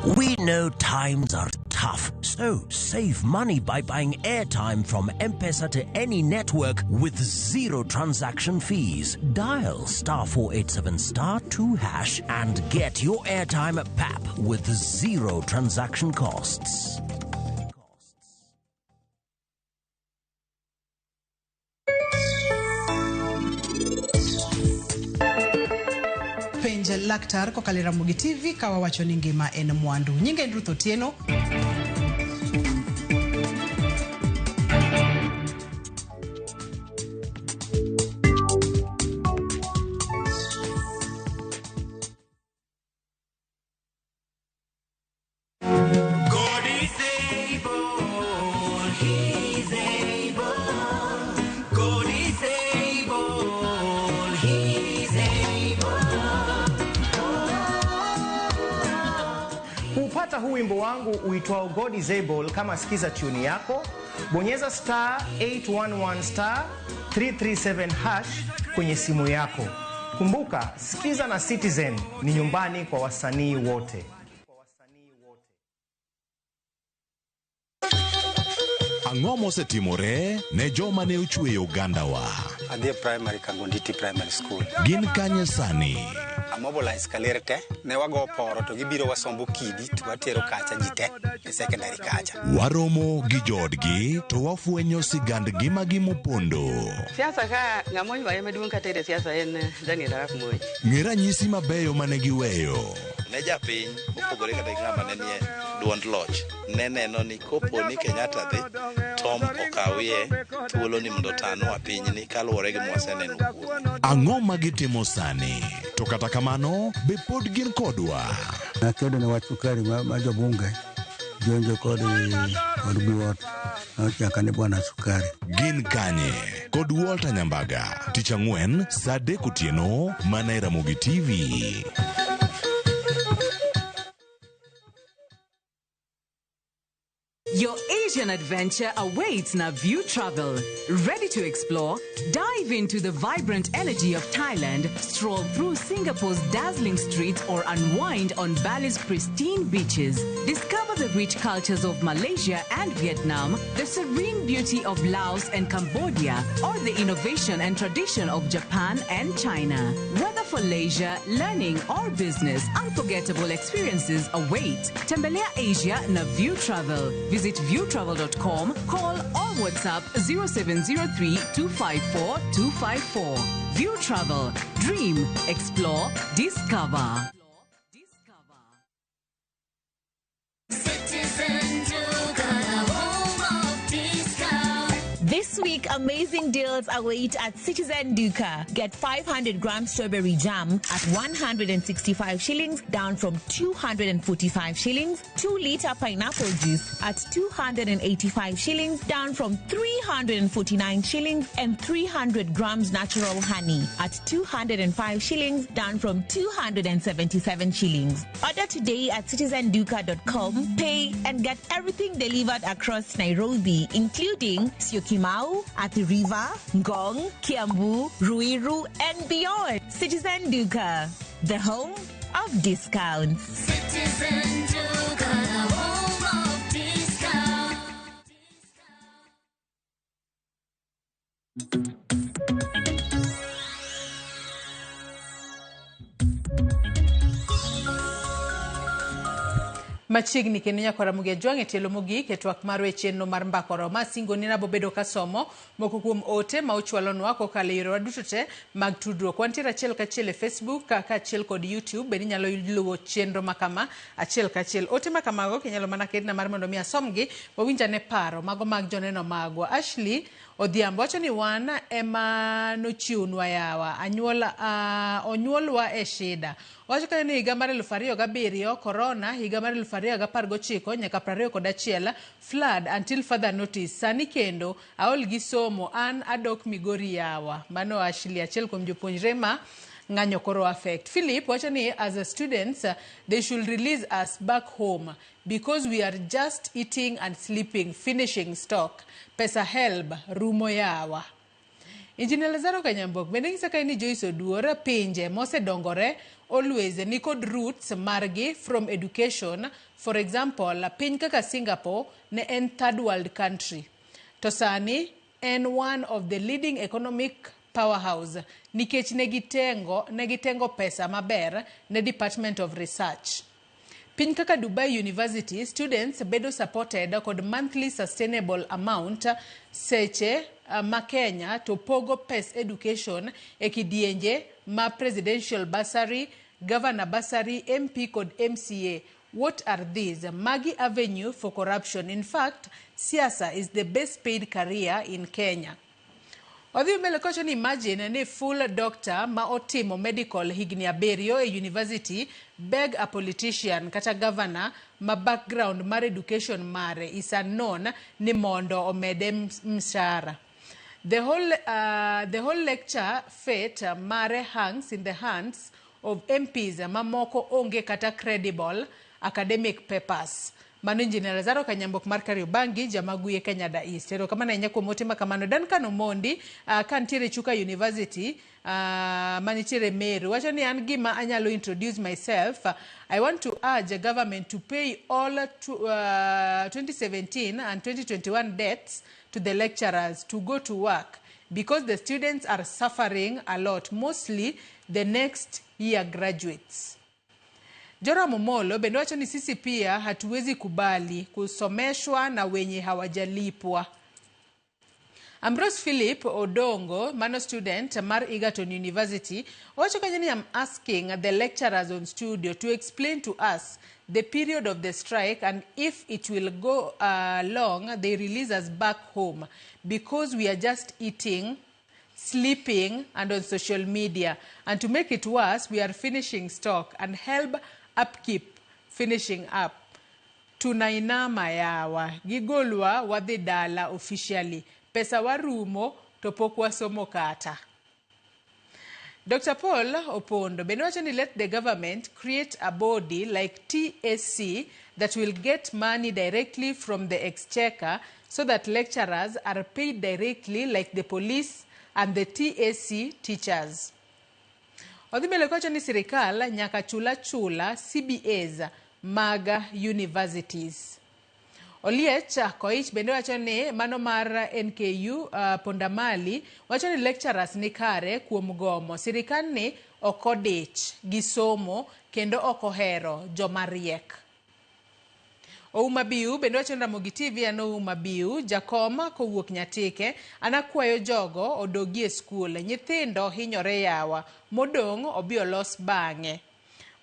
We know times are tough, so save money by buying airtime from M-Pesa to any network with zero transaction fees. Dial star 487 star 2 hash and get your airtime at PAP with zero transaction costs. Penj laktar kokalo e Ramogi TV ka wawacho ni ngima en mwandu. Nyinga en Ruth Otieno. God is able, He's able. God is able, He's able. Kuupata huu wimbo wangu uitwao God is Able kama sikiza tune yako, bonyeza star 811 star 337 hash kwenye simu yako. Kumbuka, Sikiza na Citizen ni nyumbani kwa wasanii wote. Ang'o mosetimore ne joma ne ochweyo ogandawa? Adhi e primary Kangonditi Primary School. Gin kanye sani? Amobilize kaler te, ne wago poro to gibiro wasombo kidi to watero kacha ji te e secondary kacha. Waromo gi joodgi to wafwenyo sigand ngimagi mopondo. Siasa ka ng'ama oywaye maduong' kata e siasa en Daniel Arap Moi. Ng'e ranyisi mabeyo mane giweyo. Ne japiny mopogore kata gi ng'ama ne nie duond loch ne neno ni kopo ni Kenyatta dhi Tom okawie thuolo ni mondo otanwa pinyni kaluwore gi mwaseneno kuome. Ang'o ma gitimo sani? To kata kamano, be pod gin kodwa? Nakedo ne wach sukari ma jobunge jonjo kod biwot nochaka ni bwana sukari. Gin kanye? Kod Walter Nyambaga, tich ang'wen saa 3 otieno mana e Ramogi TV. Your Asian adventure awaits Naview Travel. Ready to explore? Dive into the vibrant energy of Thailand, stroll through Singapore's dazzling streets, or unwind on Bali's pristine beaches. Discover the rich cultures of Malaysia and Vietnam, the serene beauty of Laos and Cambodia, or the innovation and tradition of Japan and China. Whether for leisure, learning, or business, unforgettable experiences await. Tembelea Asia na View Travel. Visit viewtravel.com, call or WhatsApp 0703 254 254. View Travel. Dream, explore, discover. Citizen Duka, the home of discount. This week, amazing deals await at Citizen Duka. Get 500 gram strawberry jam at 165 shillings, down from 245 shillings. 2 liter pineapple juice at 285 shillings, down from 349 shillings. And 300 grams natural honey at 205 shillings, down from 277 shillings. Order today at citizenduka.com, pay and get everything delivered across Nairobi, including Syokimau, Athi River, Ngong, Kiambu, Ruiru, and beyond. Citizen Duka, the home of discounts. Citizen Duka, the home of discount. Machiegni kendo nyaka Ramogi Ajwang' e tielo mogik e twak marwa e chenro mar Mbaka Oromo. Asingo ni nabobedo kasomo moko kuom ote ma uchwalonwa kokalo e yorewa duto te mag tudruok. Wantiere achiel kachiel e Facebook kaachiel kod YouTube, bende inyalo luwo chenro makama achiel kachiel. Ote makamago kinyalo mana ketna mar mondo mi asomgi, wawinj ane paro mago mag joneno magwa. Ashley Odhiambo wacho ni wan ema nochiwnwa yawa, onyuolwa e shida. Wacho kanyo ni higa mar 2007 corona, higa mar 2019 nyaka 21 flood until further notice. Sani kendo aol gi somo, an adok Migori yawa. Mano Ashley, achiel kuom jopuonjre ma ng'anyo koro affect. Philip wacho ni as a students they should release us back home because we are just eating and sleeping, finishing stock. Pesa helb rumo yawa. Engineer Lazaro Kanyambok bende nyisa kae ni Joyce Oduor pinje mosedongore always nikod roots margi from education. For example, piny kaka Singapore ne en third world country. To sani en one of the leading economic powerhouse nikech ne gitengo pesa maber ne Department of Research. Piny kaka Dubai University, students bedo supported kod monthly sustainable amount seche ma Kenya to pogo pes education e kidienje ma presidential bursary, governor bursary, MP kod MCA. What are these? Magi avenue for corruption. In fact, siasa is the best paid career in Kenya. Odhi mbele kowacho ni imagine ni full doctor ma otimo medical higni 7 e university beg a politician kata governor ma background mar education mare is unknown ni mondo omede mshahara. The whole lecture fate mare hangs in the hands of MPs mamoko onge kata credible academic papers. Mano Engineer Lazaro Kanyambok mar Kariobangi, Jamaguye Kenya da East. Erokamano ahinya kuom ote ma kamano. Duncan Omondi, kantiere Chuka University, manitiere Meru, wacho ni an gima anyalo introduce myself. I want to urge the government to pay all 2017 and 2021 debts to the lecturers to go to work because the students are suffering a lot, mostly the next year graduates. Joram Omolo bende wacho ni sisi pia hatuwezi kubali kusomeshwa na wenye hawajalipwa. Ambrose Philip Odongo, mano student mar Egerton University, wacho kanyo ni I'm asking the lecturers on studio to explain to us the period of the strike and if it will go long, they release us back home because we are just eating, sleeping and on social media. And to make it worse, we are finishing stock and help upkeep finishing up. Tunainama yawa, gigolwa wadhi dala officially. Pesa warumo to pok wasomo kata. Dr. Paul Opondo bende wacho ni let the government create a body like TSC that will get money directly from the exchequer so that lecturers are paid directly like the police and the TSC teachers. Odhi mbele kowacho ni sirikal nyaka chula chula CBAs mag universities. Oliech Koich bende wacho ni mano mar NKU Pondamali wacho ni lecturers ni kare kuom gomo. Sirikal ni ok odich gi somo kendo ok ohero joma riek. Ouma Biu bende wacho ni Ramogi TV an Ouma Biu jakom kowuok Nyatike an akwayo jogo odogi e skul nyithindo hinyore yawa modong' obi olos bang'e.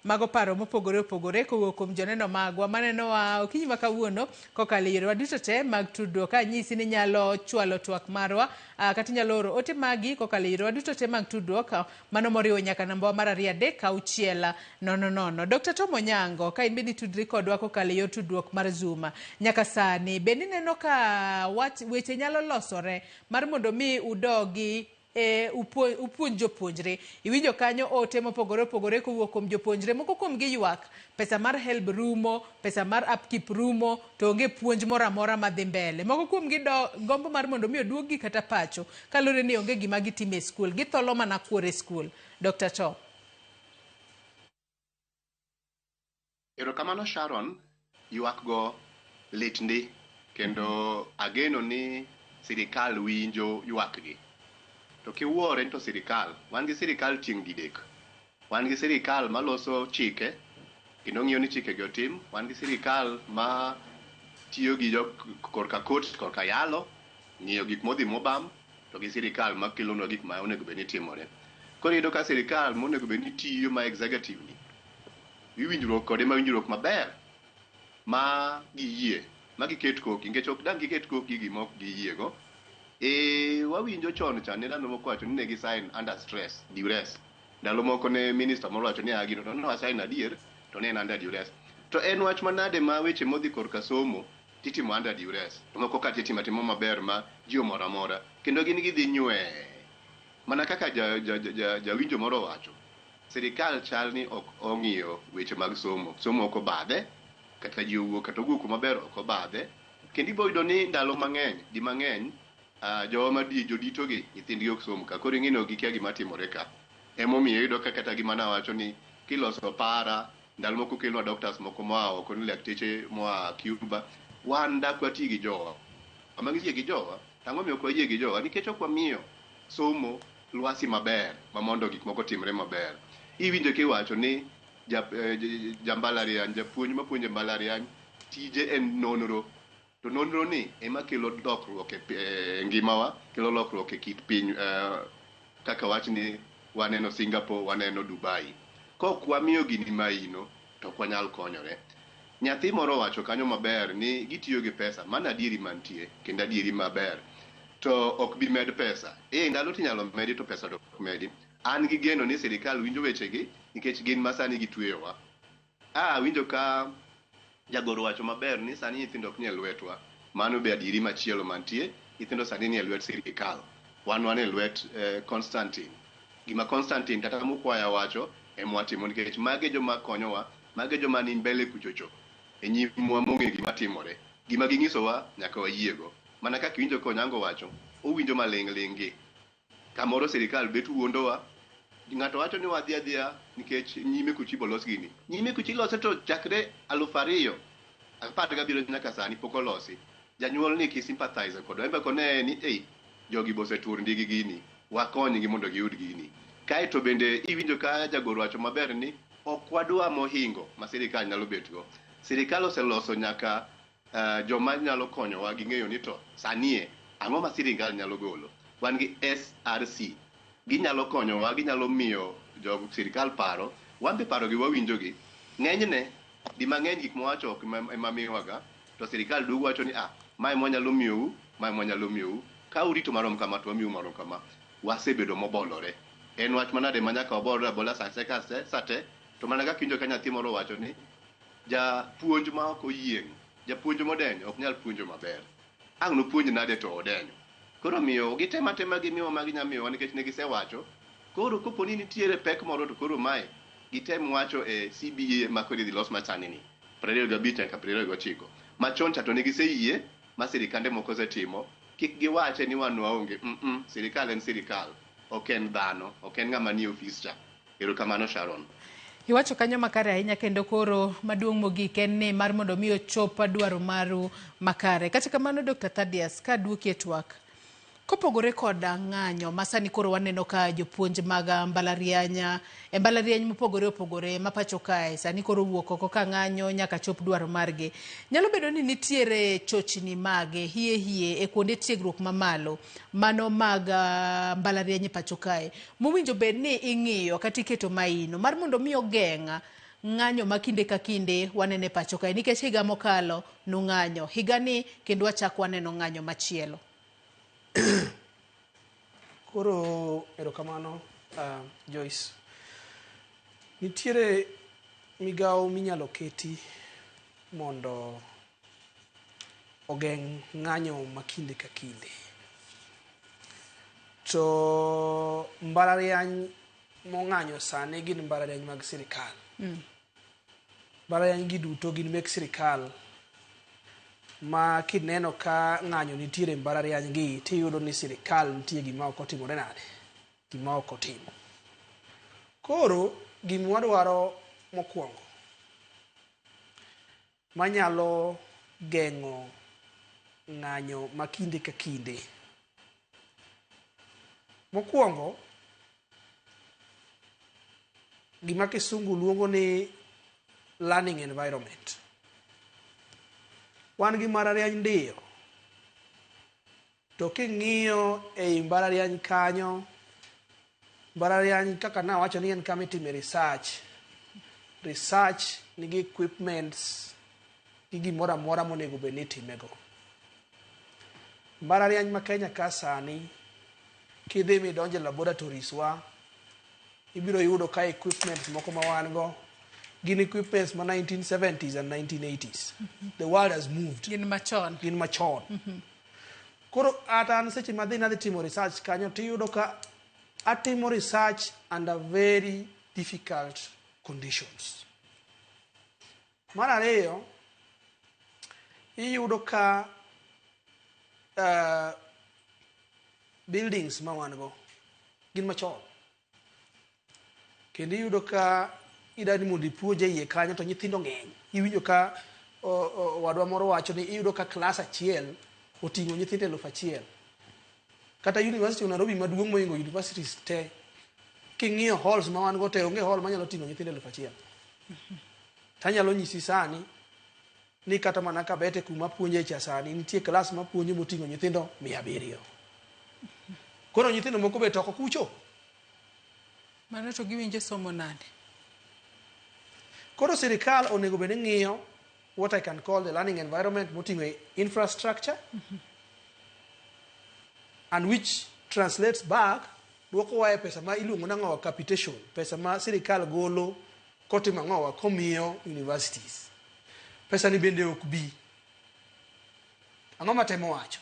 Mago paro mopogore opogore kowuok kuom joneno magwa manenowa okinyi ma kawuono kokalo e yorewa duto te mag tudruok. Anyisi ni inyalo chwalo twak marwa kata inyalo oro ote magi kokalo e yorewa duto te mag tudruok mano moriwo nyaka namba mar 2 3 6 0 0. Dr. Tom Onyango, ka in bende itudri kodwa kokalo e yor tudruok mar Zoom nyaka sani bende ineno ka weche nyalo losore mar mondo mi udogi e upuonj jopuonjre. Iwinjo kanyo ote mopogore opogore kowuok kuom jopuonjre, moko kuom gi ywak pesa mar HELB rumo, pesa mar upkeep rumo, to onge puonj moro amora madhi mbele. Moko kuom gi gombo mar mondo mi oduog gi kata pacho kaluwore ni onge gima gitimo e skul, githolo mana kuor e skul. Dr. Tom. Erokamano Sharon, ywak go lit ndi kendo ageno ni sirikal winjo ywak gi. To kiwuore to sirikal, wan gi sirikal chieng' didek. Wan gi sirikal maloso chike kendo ng'iyo ni chike gi otim. Wan gi sirikal ma tiyo gi jo korka kot, korka yalo, ng'iyo gik modhi mobam, to gi sirikal ma kelonwa gik ma onego bed ni timore. Koro iyudo ka sirikal monego bed ni tiyo ma executive ni, iwinjruok kode ma winjruok maber ma giyie, ma giket koki, nikech ok dang' giket koki gima ok giyiego. Wawinjo chon cha ne ndalo moko wacho ni ne gi sign under stress, duress. Ndalo moko ne minister moro wacho ni a gino to ne wasign adier to ne en under duress. To en wach manade ma weche modhi korka somo titimo under duress. To moko ka titimo atima maber ma ji omoro amora kendo gin gidhi nywe. Mana kaka jawinjo moro owacho, sirikal chal ni ok ong'iyo weche mag somo. Somo ok obadhe, kata ji owuok kata owuok maber ok obadhe. Kendo ibo yudo ni ndalo mang'eny, di mang'eny, Jowa ma jodito gi nyithindgi ok som ka. Koro ing'e ni ok gikia gima timore ka. Emomiyo iyudo ka kata gima nawacho ni kiloso para, ndalo moko okelnwa doctors moko moa oko ni lakteche moa Cuba, wan dak wati gi jowa. Sama giyie gi jowa, to ang'o miyo ok wayie gi jowa? Nikech ok wamiyo somo lwasi maber ma mondo gik moko otimre maber. Iwinjo kiwacho ni ja mbalariany, japuonj mapuonjo e mbalariany tije en nonro. To nonro ni ema kelo lokruok e ngimawa, kelo lokruok e kit piny kaka wach ni waneno Singapore, waneno Dubai. Kok wamiyo gini maino, to ok wanyal konyore. Nyathi moro owacho kanyo maber ni gitiyo gi pesa, mano adieri mantie, kendo adieri maber. To ok bi med pesa. Ee, ndalo tinyalo medi to pesa to ok medi. An gi geno ni sirikal winjo wechegi, nikech gin ma sani gitweyowa. Awinjo ka jagoro wacho maber ni sani nyithindo ok nie lwetwa. Mano be adieri machielo mantie. Nyithindo sani nie lwet sirikal. Wan wan e lwet Constantine. Gima Constantine kata Mukwaya wacho ema watimo nikech mage joma konyowa, mage joma ni mbele kuchocho e nyimwa mong'e gima timore. Gima ginyisowa nyaka wayiego. Mana kaka iwinjo ka Onyango wacho, owinjo maling' ling' gi. Kamoro sirikal bet wuondowa. Ng'ato wacho ni wadhi adhiya nikech nyime kucho ibo los gini. Nyime kucho ilose to chakre 2017 nyaka sani pok olosi. Janyuol ni ki sympathize kodwa. En be kone ni ei, jogi bosetur ndi gi gini. Wakonygi mondo giyud gini. Kaeto bende iwinjo ka jagoro wacho maber ni ok wadwa mohingo ma sirikal nyalo betgo. Sirikal oseloso nyaka joma nyalo konyowa gi ng'eyo ni to sanie ang'o ma sirikal nyalo golo. Wan gi SRC. Ginyalo konyowa, ginyalo miyo jog sirikal paro. Wan be paro gi wawinjogi. Ng'enyne, di mang'eny gik mwawacho ok ema miyowaga, to sirikal duogo wacho ni mae mwanyalo miyou, mae mwanyalo miyou. Ka urito marom kama to wamiyou marom kama. Wasebedo mobolore. En wach manade ma nyaka wabolre abola sa te ka sa te, to mana kaka iwinjo ka nyathi moro wacho ni japuonj ma ok oyieng', japuonj modenyo ok nyal puonjo maber. Ang' nopuonj nade to odenyo. Koro miyo gitemo atema gimiyowa ma ginya miyowa nikech ne gisewacho. Koro kopo ni nitiere pek moro to koro mae gitem wacho e CBA ma koro idhi los masani ni 25 nyaka 29. Machon cha to ne giseyie ma sirikande moko osetimo, kik giwache ni wan waonge. Sirikal en sirikal, ok en dhano, ok en ng'ama nie ofis cha. Erokamano Sharon. Iwacho kanyo makare ahinya kendo koro maduong' mogik en ni mar mondo mi ochop dwaro maru makare. Kata kamano Dr. Thaddeus, ka duoki e twak, kopogore kod ng'anyo ma sani koro waneno ka jopuonj mag mbalariany, e mbalariany mopogore opogore ma pacho kae sani koro wuok oko ka ng'anyo nyaka chop dwaro margi. Nyalo bedo ni nitiere chochni mage hie hie e kuonde tiegruok mamalo mano mag mbalariany e pacho kae mowinjo bed ni ing'iyo kata iketo maino mar mondo mi ogeng' ng'anyo ma kinde ka kinde waneno e pacho kae nikech higa mokalo nung'anyo, higa ni kendo wachak waneno ng'anyo machielo. Koro erokamano Joyce. Nitiere migawo minyalo keti mondo ogeng' ng'anyo ma kinde ka kinde. To mbalariany mong'anyo sani gin mbalariany mag sirikal. Mbalariany gi duto gin mek sirikal ma kineno ka ng'anyo nitiere mbalariany gi tiyudo ni sirikal nitie gima ok otimore nade, gima ok otimo. Koro gima wadwaro mokwongo manyalo geng'o ng'anyo ma kinde ka kinde. Mokwongo, gima kisungu luongo ni learning environment. Wan gi mbalariany ndiyo, to king'iyo ei mbalariany kanyo, mbalariany kaka nawacho ni en kama itime research. Research nigi equipments gi gimoro amora monego bed ni itimego. Mbalariany ma Kenya ka sani, kidhi midonjo e laboratories wa, ibiro yudo ka equipments moko ma wan go gin equipments ma 1970s and 1980s. The world has moved. Gin machon. Gin machon. Koro ata an seche madhi nadhi timo research kanyo tiyudo ka atimo research under very difficult conditions. Mar ariyo, iyudo ka buildings ma wan go gin machon. Kendo iyudo ka idani mondo ipuonj e iye kanyo to nyithindo ng'eny. Iwinjo ka owadwa moro wacho ni iyudo ka klas achiel oting'o nyithindo 1000. Kata University of Nairobi maduong' mohingo universities te, king'iyo halls ma wan go te, onge hall manyalo ting'o nyithindo 1000. Tanyalo nyisi sani ni kata mana Kabete kuma puonje cha sani nitie klas mapuonjo moting'o nyithindo 700. Koro nyithindo moko be toko kucho. Mano to giwinjo somo nade? Koro sirikal onego bed ni ng'iyo what I can call the learning environment moting'o infrastructure and which translates back duokowa e pesa ma iluongo nang'owa capitation, pesa ma sirikal golo kotimo ang'owa komiyo universities. Pesa ni bende ok bi. Ang'o matemo wacho?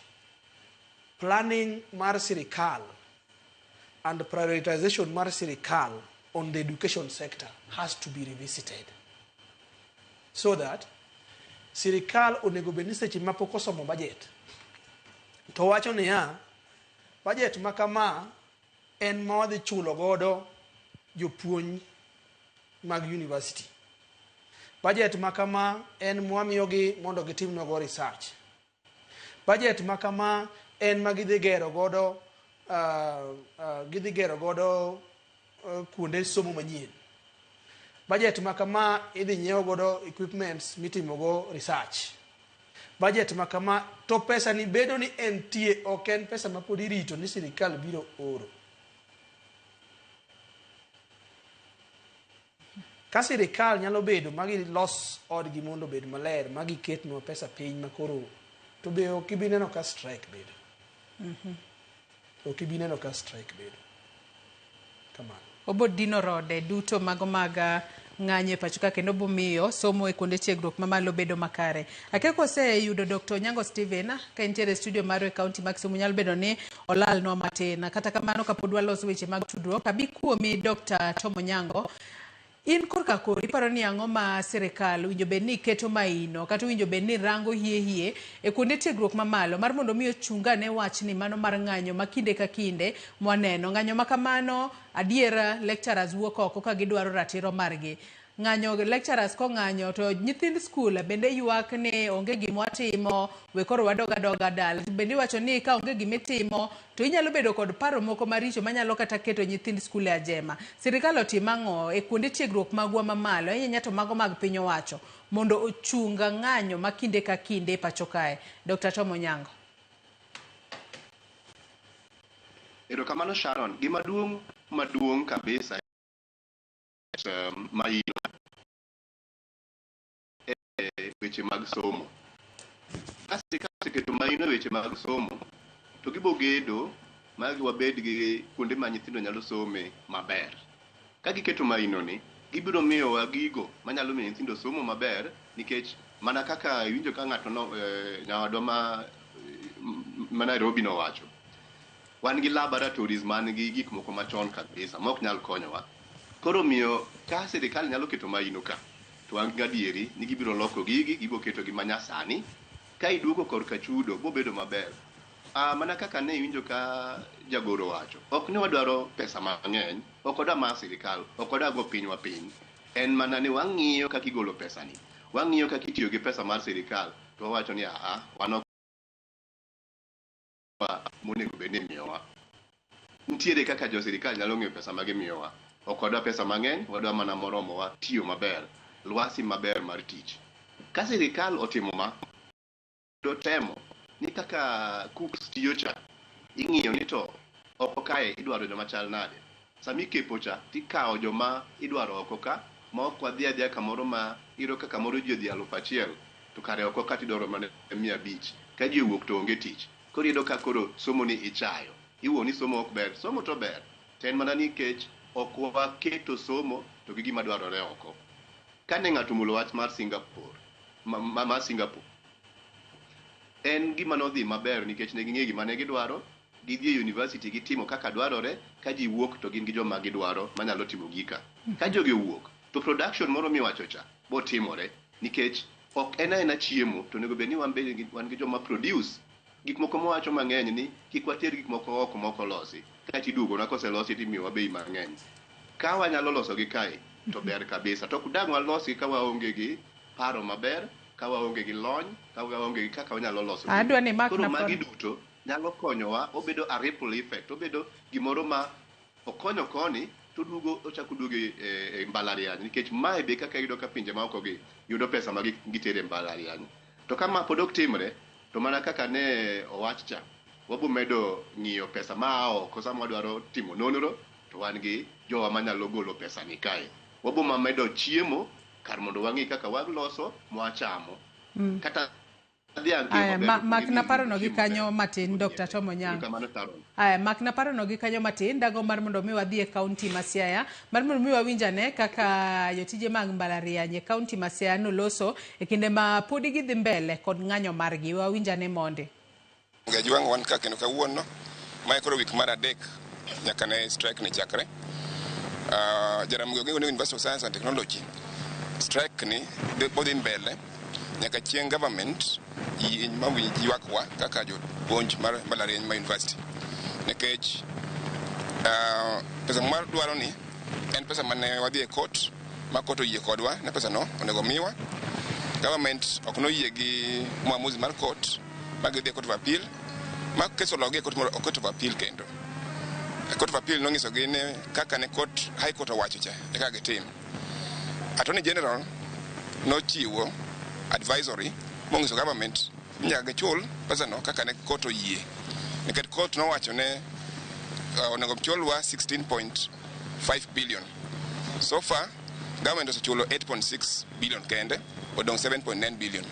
Planning mar sirikal and prioritization mar sirikal on the education sector has to be revisited so that sirikal onego bed ni seche ma pok osomo budget to wacho niya, budget ma kama en ma wadhi chulo godo jopuonj mag university, budget ma kama en mwamiyogi mondo gitimnwago research, budget ma kama en ma gidhi gero godo gidhi gero godo kuonde somo manyien, budget ma kama idhi nyiew godo equipments mitimogo research, budget ma kama to pesa ni bedo ni entie, ok en pesa ma pod irito ni sirikal biro oro. Ka sirikal nyalo bedo ma gilos odgi mondo obed maler ma giketnwa pesa piny ma koro to be ok ibi neno ka strike bedo. Ok ibi neno ka strike bedo. Kamano. Obo dino rode duto mago mag ng'anyo e pacho ka kendo bomiyo somo e kuonde tiegruok mamalo bedo makare. Akia koseyudo Dr. Onyango Stephen ka entiere e studio marwa e kaunti ma Kisumu, nyalo bedo ni olalnwa matin. Kata kamano kapod waloso weche mag tudruok, abi kuomi Dr. Tom Onyango. In korka kori iparo ni ang'o ma sirikal owinjo bed ni keto maino kata owinjo bed ni rango hie hie e kuonde tiegruok mamalo mar mondo mi ochung ane wachni mano mar ng'anyo ma kinde ka kinde mwaneno. Ng'anyo ma kamano adiera lecturers wuok oko ka gidwaro ratiro margi. Ng'anyo lecturers kong'anyo to nyithind skul bende ywak ni onge gima watimo, we koro wadog adoga dala. Bende iwacho ni ka onge gima itimo to inyalo bedo kod paro moko maricho manyalo kata keto nyithind skul e ajema. Sirikal otim ang'o e kuonde tiegruok magwa mamalo, ahinya to mago mag piny owacho, mondo ochung ng'anyo ma kinde ka kinde e pacho kae? Dr. Tom Onyango. Erokamano Sharon. Gima duong' maduong' kabisa maino e weche mag somo. Ka sirikal oseketo maino e weche mag somo, to gibo gedo ma wabed gi kuonde ma nyithindo nyalo some maber. Ka giketo maino ni, gibiro miyowa gigo manyalo miyo nyithindo somo maber, nikech mana kaka iwinjo ka ng'ato no, nyawadwa ma Nairobi nowacho, wan gi laboratories man gi gik moko machon kabisa ma ok nyal konyowa. Koro miyo ka sirikal nyalo keto maino ka, to wan gadieri ni gibiro loko gigi, gibiro keto gi manyasani. Ka iduoko korka chudo, bobedo maber. Mana kaka ne iwinjo ka jagoro wacho, ok ni wadwaro pesa mang'eny, ok wadwa mar sirikal, ok wadwa go pinywa piny. En mana ni wang'iyo kaka igolo pesani, wang'iyo kaka itiyo gi pesa mar sirikal, to wawacho ni aa, wan ok monego bed ni imiyowa. Nitiere kaka jo sirikal nyalo ng'iyo pesa ma gimiyowa. Ok wadwa pesa mang'eny, wadwa mana moromowa tiyo maber, lwasi maber mar tich. Ka sirikal otimo ma, to temo ni kaka cooks tiyo cha, ing'iyo ni to oko kae idwaro joma chal nade. Sama ikepo cha, tikawo joma idwaro oko ka, ma ok wadhi adhiya kamoro ma iyudo ka kamoro ji odhi 1000, to kare oko ka tidwaro mana 500. Ka ji owuok to onge tich. Koro iyudo ka koro somo ni ichayo. Iwuo ni somo ok ber. Somo to ber. To en mana nikech ok waketo somo to gi gima dwarore oko. Kane ng'ato omulo wach mar Singapore, mar Singapore, en gima nodhi maber nikech ne ging'eyo gima ne gidwaro, gidhi e university gitimo kaka dwarore, ka ji wuok to gin gi joma gidwaro manyalo timo gika. Ka jogi owuok, to production moro miwacho cha botimore nikech ok en aena chiemo, to onego bed ni wan be wan gi joma produce Gik moko mwawacho mang'eny ni kik water gik moko oko mok olosi. Kaeto iduogonwa koselosi timiyowa bei mang'eny. Ka wanyalo losogi kae to ber kabisa. To ok dang' walosi ka waonge gi paro maber, ka waonge gi lony, ka waonge gi kaka wanyalo loso gini. Adwa ni imak Koro na magi paro. duto nyalo konyowa, obedo a ripple effect, obedo gimoro ma okonyo koni to oduogo ochako oduogo e mbalariany nikech mae be kaka iyudo ka pinje maoko gi yudo pesa ma gitere e mbalariany. To ka ma pod ok timre, to mana kaka ne owach cha, wabo medo ng'iyo pesa ma a oko sama wadwaro timo nonro, to wan gi jowa manyalo golo pesa ni kae. Wabo ma medo chiemo kar mondo wang'i kaka waloso mwachamo. Kata dhiang' Aya, maber, ma, to mak na gimiyi parono gi chiemo kanyo maber. matin Dr. Tom Onyango. Erokamano Sharon. Aya, mak na parono gi kanyo matin, dago mar mondo mi wadhi e kaunti ma Siaya, mar mondo mi wawinj ane kaka jotije mag mbalariany e kaunti ma Siaya noloso e kinde ma podi gidhi mbele kod ng'anyo margi. Wawinj ane mondi. Gajwang' wan ka kendo kawuono, mae koro wik mar adek nyaka ne strike ni chakre. Jaramogi Oginga Odinga University of Science and Technology strike ni bodhi mbele nyaka chieng' government yie ma winj ywakwa kaka jopuonj mar mbalariany ma university nikech pesa mwadwaro ni en pesa mane wadhi e court ma court oyie kodwa ni pesa no onego miwa. Government ok noyie gi muamuzi mar court ma gidhi e court of appeal ma kes ologi e court of appeal kendo. Court of appeal nonyisogi ni kaka ne court high court owacho cha e kaka gitim. Attorney General nochiwo advisory monyiso government ni nyaka gichul pesa no kaka ne court oyie. Nikech court nowacho ne onego chulwa 16.5 billion. So far government osechulo 8.6 billion kende, odong' 7.9 billion.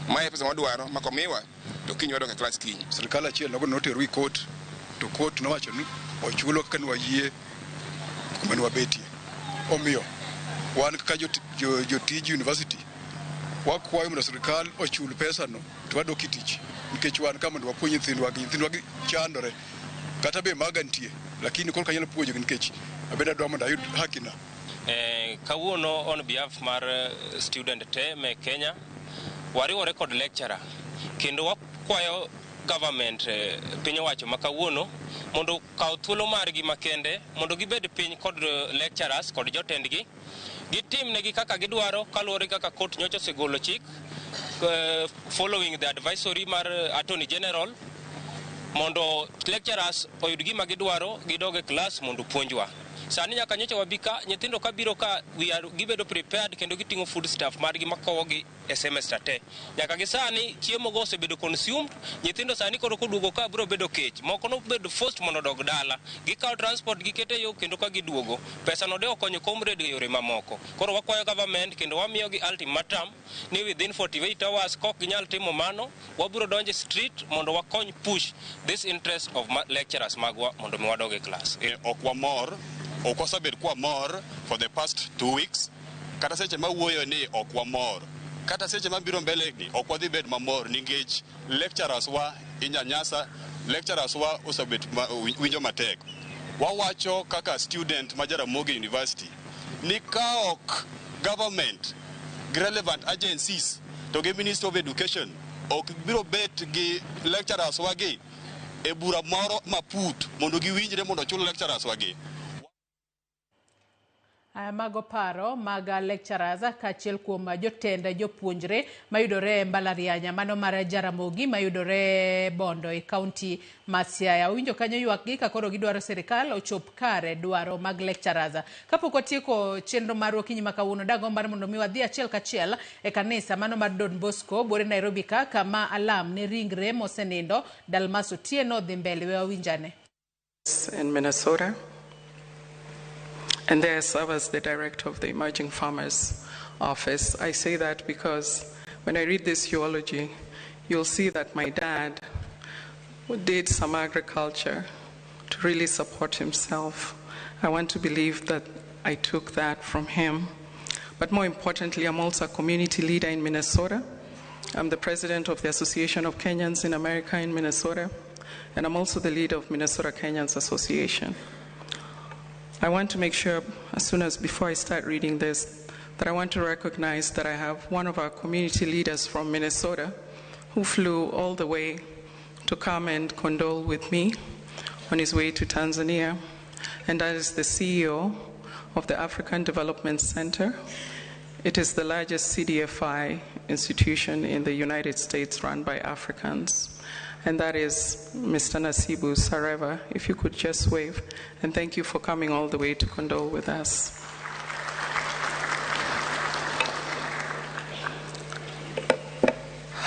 Mae pesa mwadwaro ma komiwa to kiny wadok e klas kiny. Sirikal achiel nogo notero e court to court nowacho ni ochulo kaka ne wayie kuma ne wabetie. Omiyo wan kaka jotij university wakwayo mondo sirikal ochul pesano to wadok e tich nikech wan ka mondo wapuonj nyithindwa gi nyithindwa gi chandore kata be maga nitie lakini koro kanyalo puonjogi nikech abende adwa mondo ayud hakina. Kawuono on behalf mar student te me Kenya wariwore kod lecturer kendo wakwayo government piny owacho ma kawuono mondo okaw thuolo margi makende mondo gibed piny kod lecturers kod jotendgi gitimnegi kaka gidwaro kaluwore kaka court nyocha osegolo chik following the advisory mar Attorney General mondo lecturers oyud gima gidwaro gidog e klas mondo puonjwa. Sani nyaka nyocha wabi ka nyithindo kabiro ka we are gibedo prepared kendo giting'o food stuff margi makowogi e semester te. Nyaka gi sani chiemo go osebedo consumed, nyithindo sani koro koduogo ka biro bedo kech. Moko nobedo forced mondo odog dala. Gikawo transport giketo e yo kendo ka giduogo. Pesa no de okonyo comrade e yore mamoko. Koro wakwayo government kendo wamiyogi ultimatum ni within 48 hours kok ginyal timo mano, wabiro donjo e street mondo wakony push this interest of lecturers magwa mondo mi wadog e class. Ok wamor, ok wasebet kwa mor for the past 2 weeks. Kata seche mawuoyo ni ok wamor. Kata seche mabiro mbele ni ok wadhi bet mamor nikech lecturers wa inyanyasa, lecturers wa osebet winjo matek. Wawacho kaka student ma Jaramogi University ni ka ok government gi relevant agencies to gi Ministry of Education ok biro bet gi lecturers wagi e bura moro maput mondo giwinjre mondo ochul lecturers wagi. Mago paro mag lecturers kaachiel kuom jotend jopuonjre mayudore e mbalariany mano mar Jaramogi mayudore Bondo e kaunti ma Siaya. Owinjo kanyo ywakgi ka koro gidwaro sirikal ochop kare dwaro mag lecturers. Kapok watieko chenro marwa okinyi ma kawuono, dagomb mar mondo mi wadhi achiel kachiel e kanisa mano mar Don Bosco buore Nairobi ka kama alam ne ringre mosenindo Dalmas Otieno dhi mbele. We wawinjane. In Minnesota. And there I serve as the director of the Emerging Farmers Office. I say that because when I read this eulogy, you'll see that my dad did some agriculture to really support himself. I want to believe that I took that from him. But more importantly, I'm also a community leader in Minnesota. I'm the president of the Association of Kenyans in America in Minnesota, and I'm also the leader of Minnesota Kenyans Association. I want to make sure, as soon as before I start reading this, that I want to recognize that I have one of our community leaders from Minnesota who flew all the way to come and condole with me on his way to Tanzania, and that is the CEO of the African Development Center. It is the largest CDFI institution in the United States run by Africans. And that is Mr. Nasibu Sareva. If you could just wave. And thank you for coming all the way to condole with us.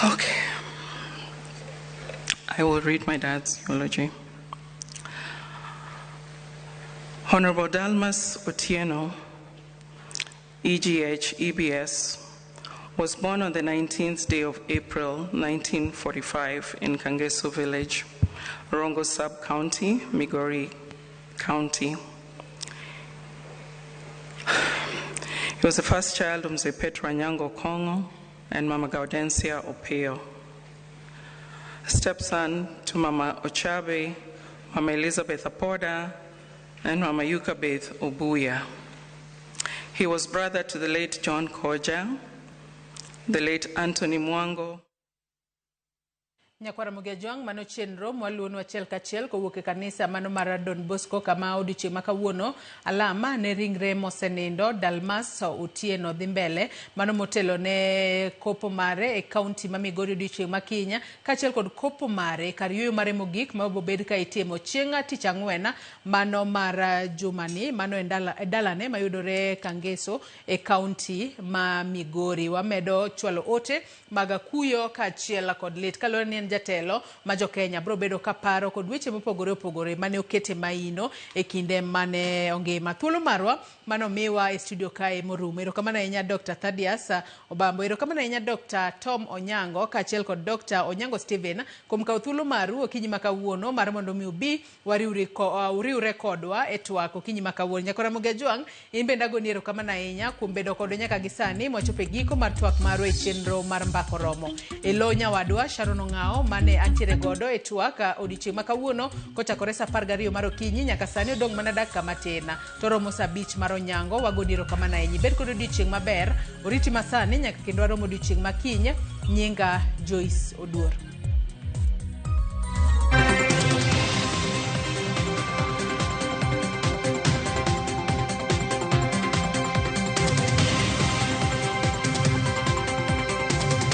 Okay. I will read my dad's eulogy. Honorable Dalmas Otieno, EGH EBS, was born on the 19th day of April 1945 in Kangeso Village, Rongo Sub County, Migori County. He was the first child of Mzee Petro Anyango Kongo and Mama Gaudencia Opeo. Stepson to Mama Ochabe, Mama Elizabeth Apoda, and Mama Yukabeth Obuya. He was brother to the late John Koja, the late Anthony Mwango, Nyakwara Ramogi Ajwang' mano chenro mwaluonu achiel kachiel kowuok e kanisa mano mar Don Bosco kama odiochieng' ma kawuono alama ne ringre mosenindo Dalmas Otieno dhi mbele mano motelo ne kopo mare e kaunti ma Migori odiochieng' ma kiny kaachiel kod kopo mare kar yueyo mare mogik ma bobed ka itimo chieng' tich ang'wen mano mar jumani mano e dalane mayudore Kangeso e kaunti ma Migori. Wamedo chwalo ote mag kuyo kaachiel kod lit kaluwore ni en jatelo ma jokenya biro bedo ka paro kod weche mopogore opogore mane okete maino e kinde mane ongima. Thuolo marwa mane omiwa e studio kae morumo. Erokamano ahinya Dr. Thaddeus Obambo, erokamano ahinya Dr. Tom Onyango kaachiel kod Dr. Onyango Stephen kuom kawo thuolo maru okinyi ma kawuono mar mondo mi ubi uriwre kodwa e twak okinyi ma kawuono. Nyakora Ramogi Ajwang', in bende agoni erokamano ahinya kuom bedo kodwa nyaka gi sani mwachopo e giko mar twak marwa e chenro mar Mbaka Oromo. E lo nyawadwa Sharon Ong'ao mane antiere godo e twak odiochieng' ma kawuono kochakore saa 12 mar okinyi nyaka sani odong' mana dakika matin to romo saa 5 mar onyango. Wagoni erokamano ahinya. Ibed kod odiochieng' maber, oriti masani nyaka kendo warom odiochieng' ma kiny. Nyinga Joyce Oduor.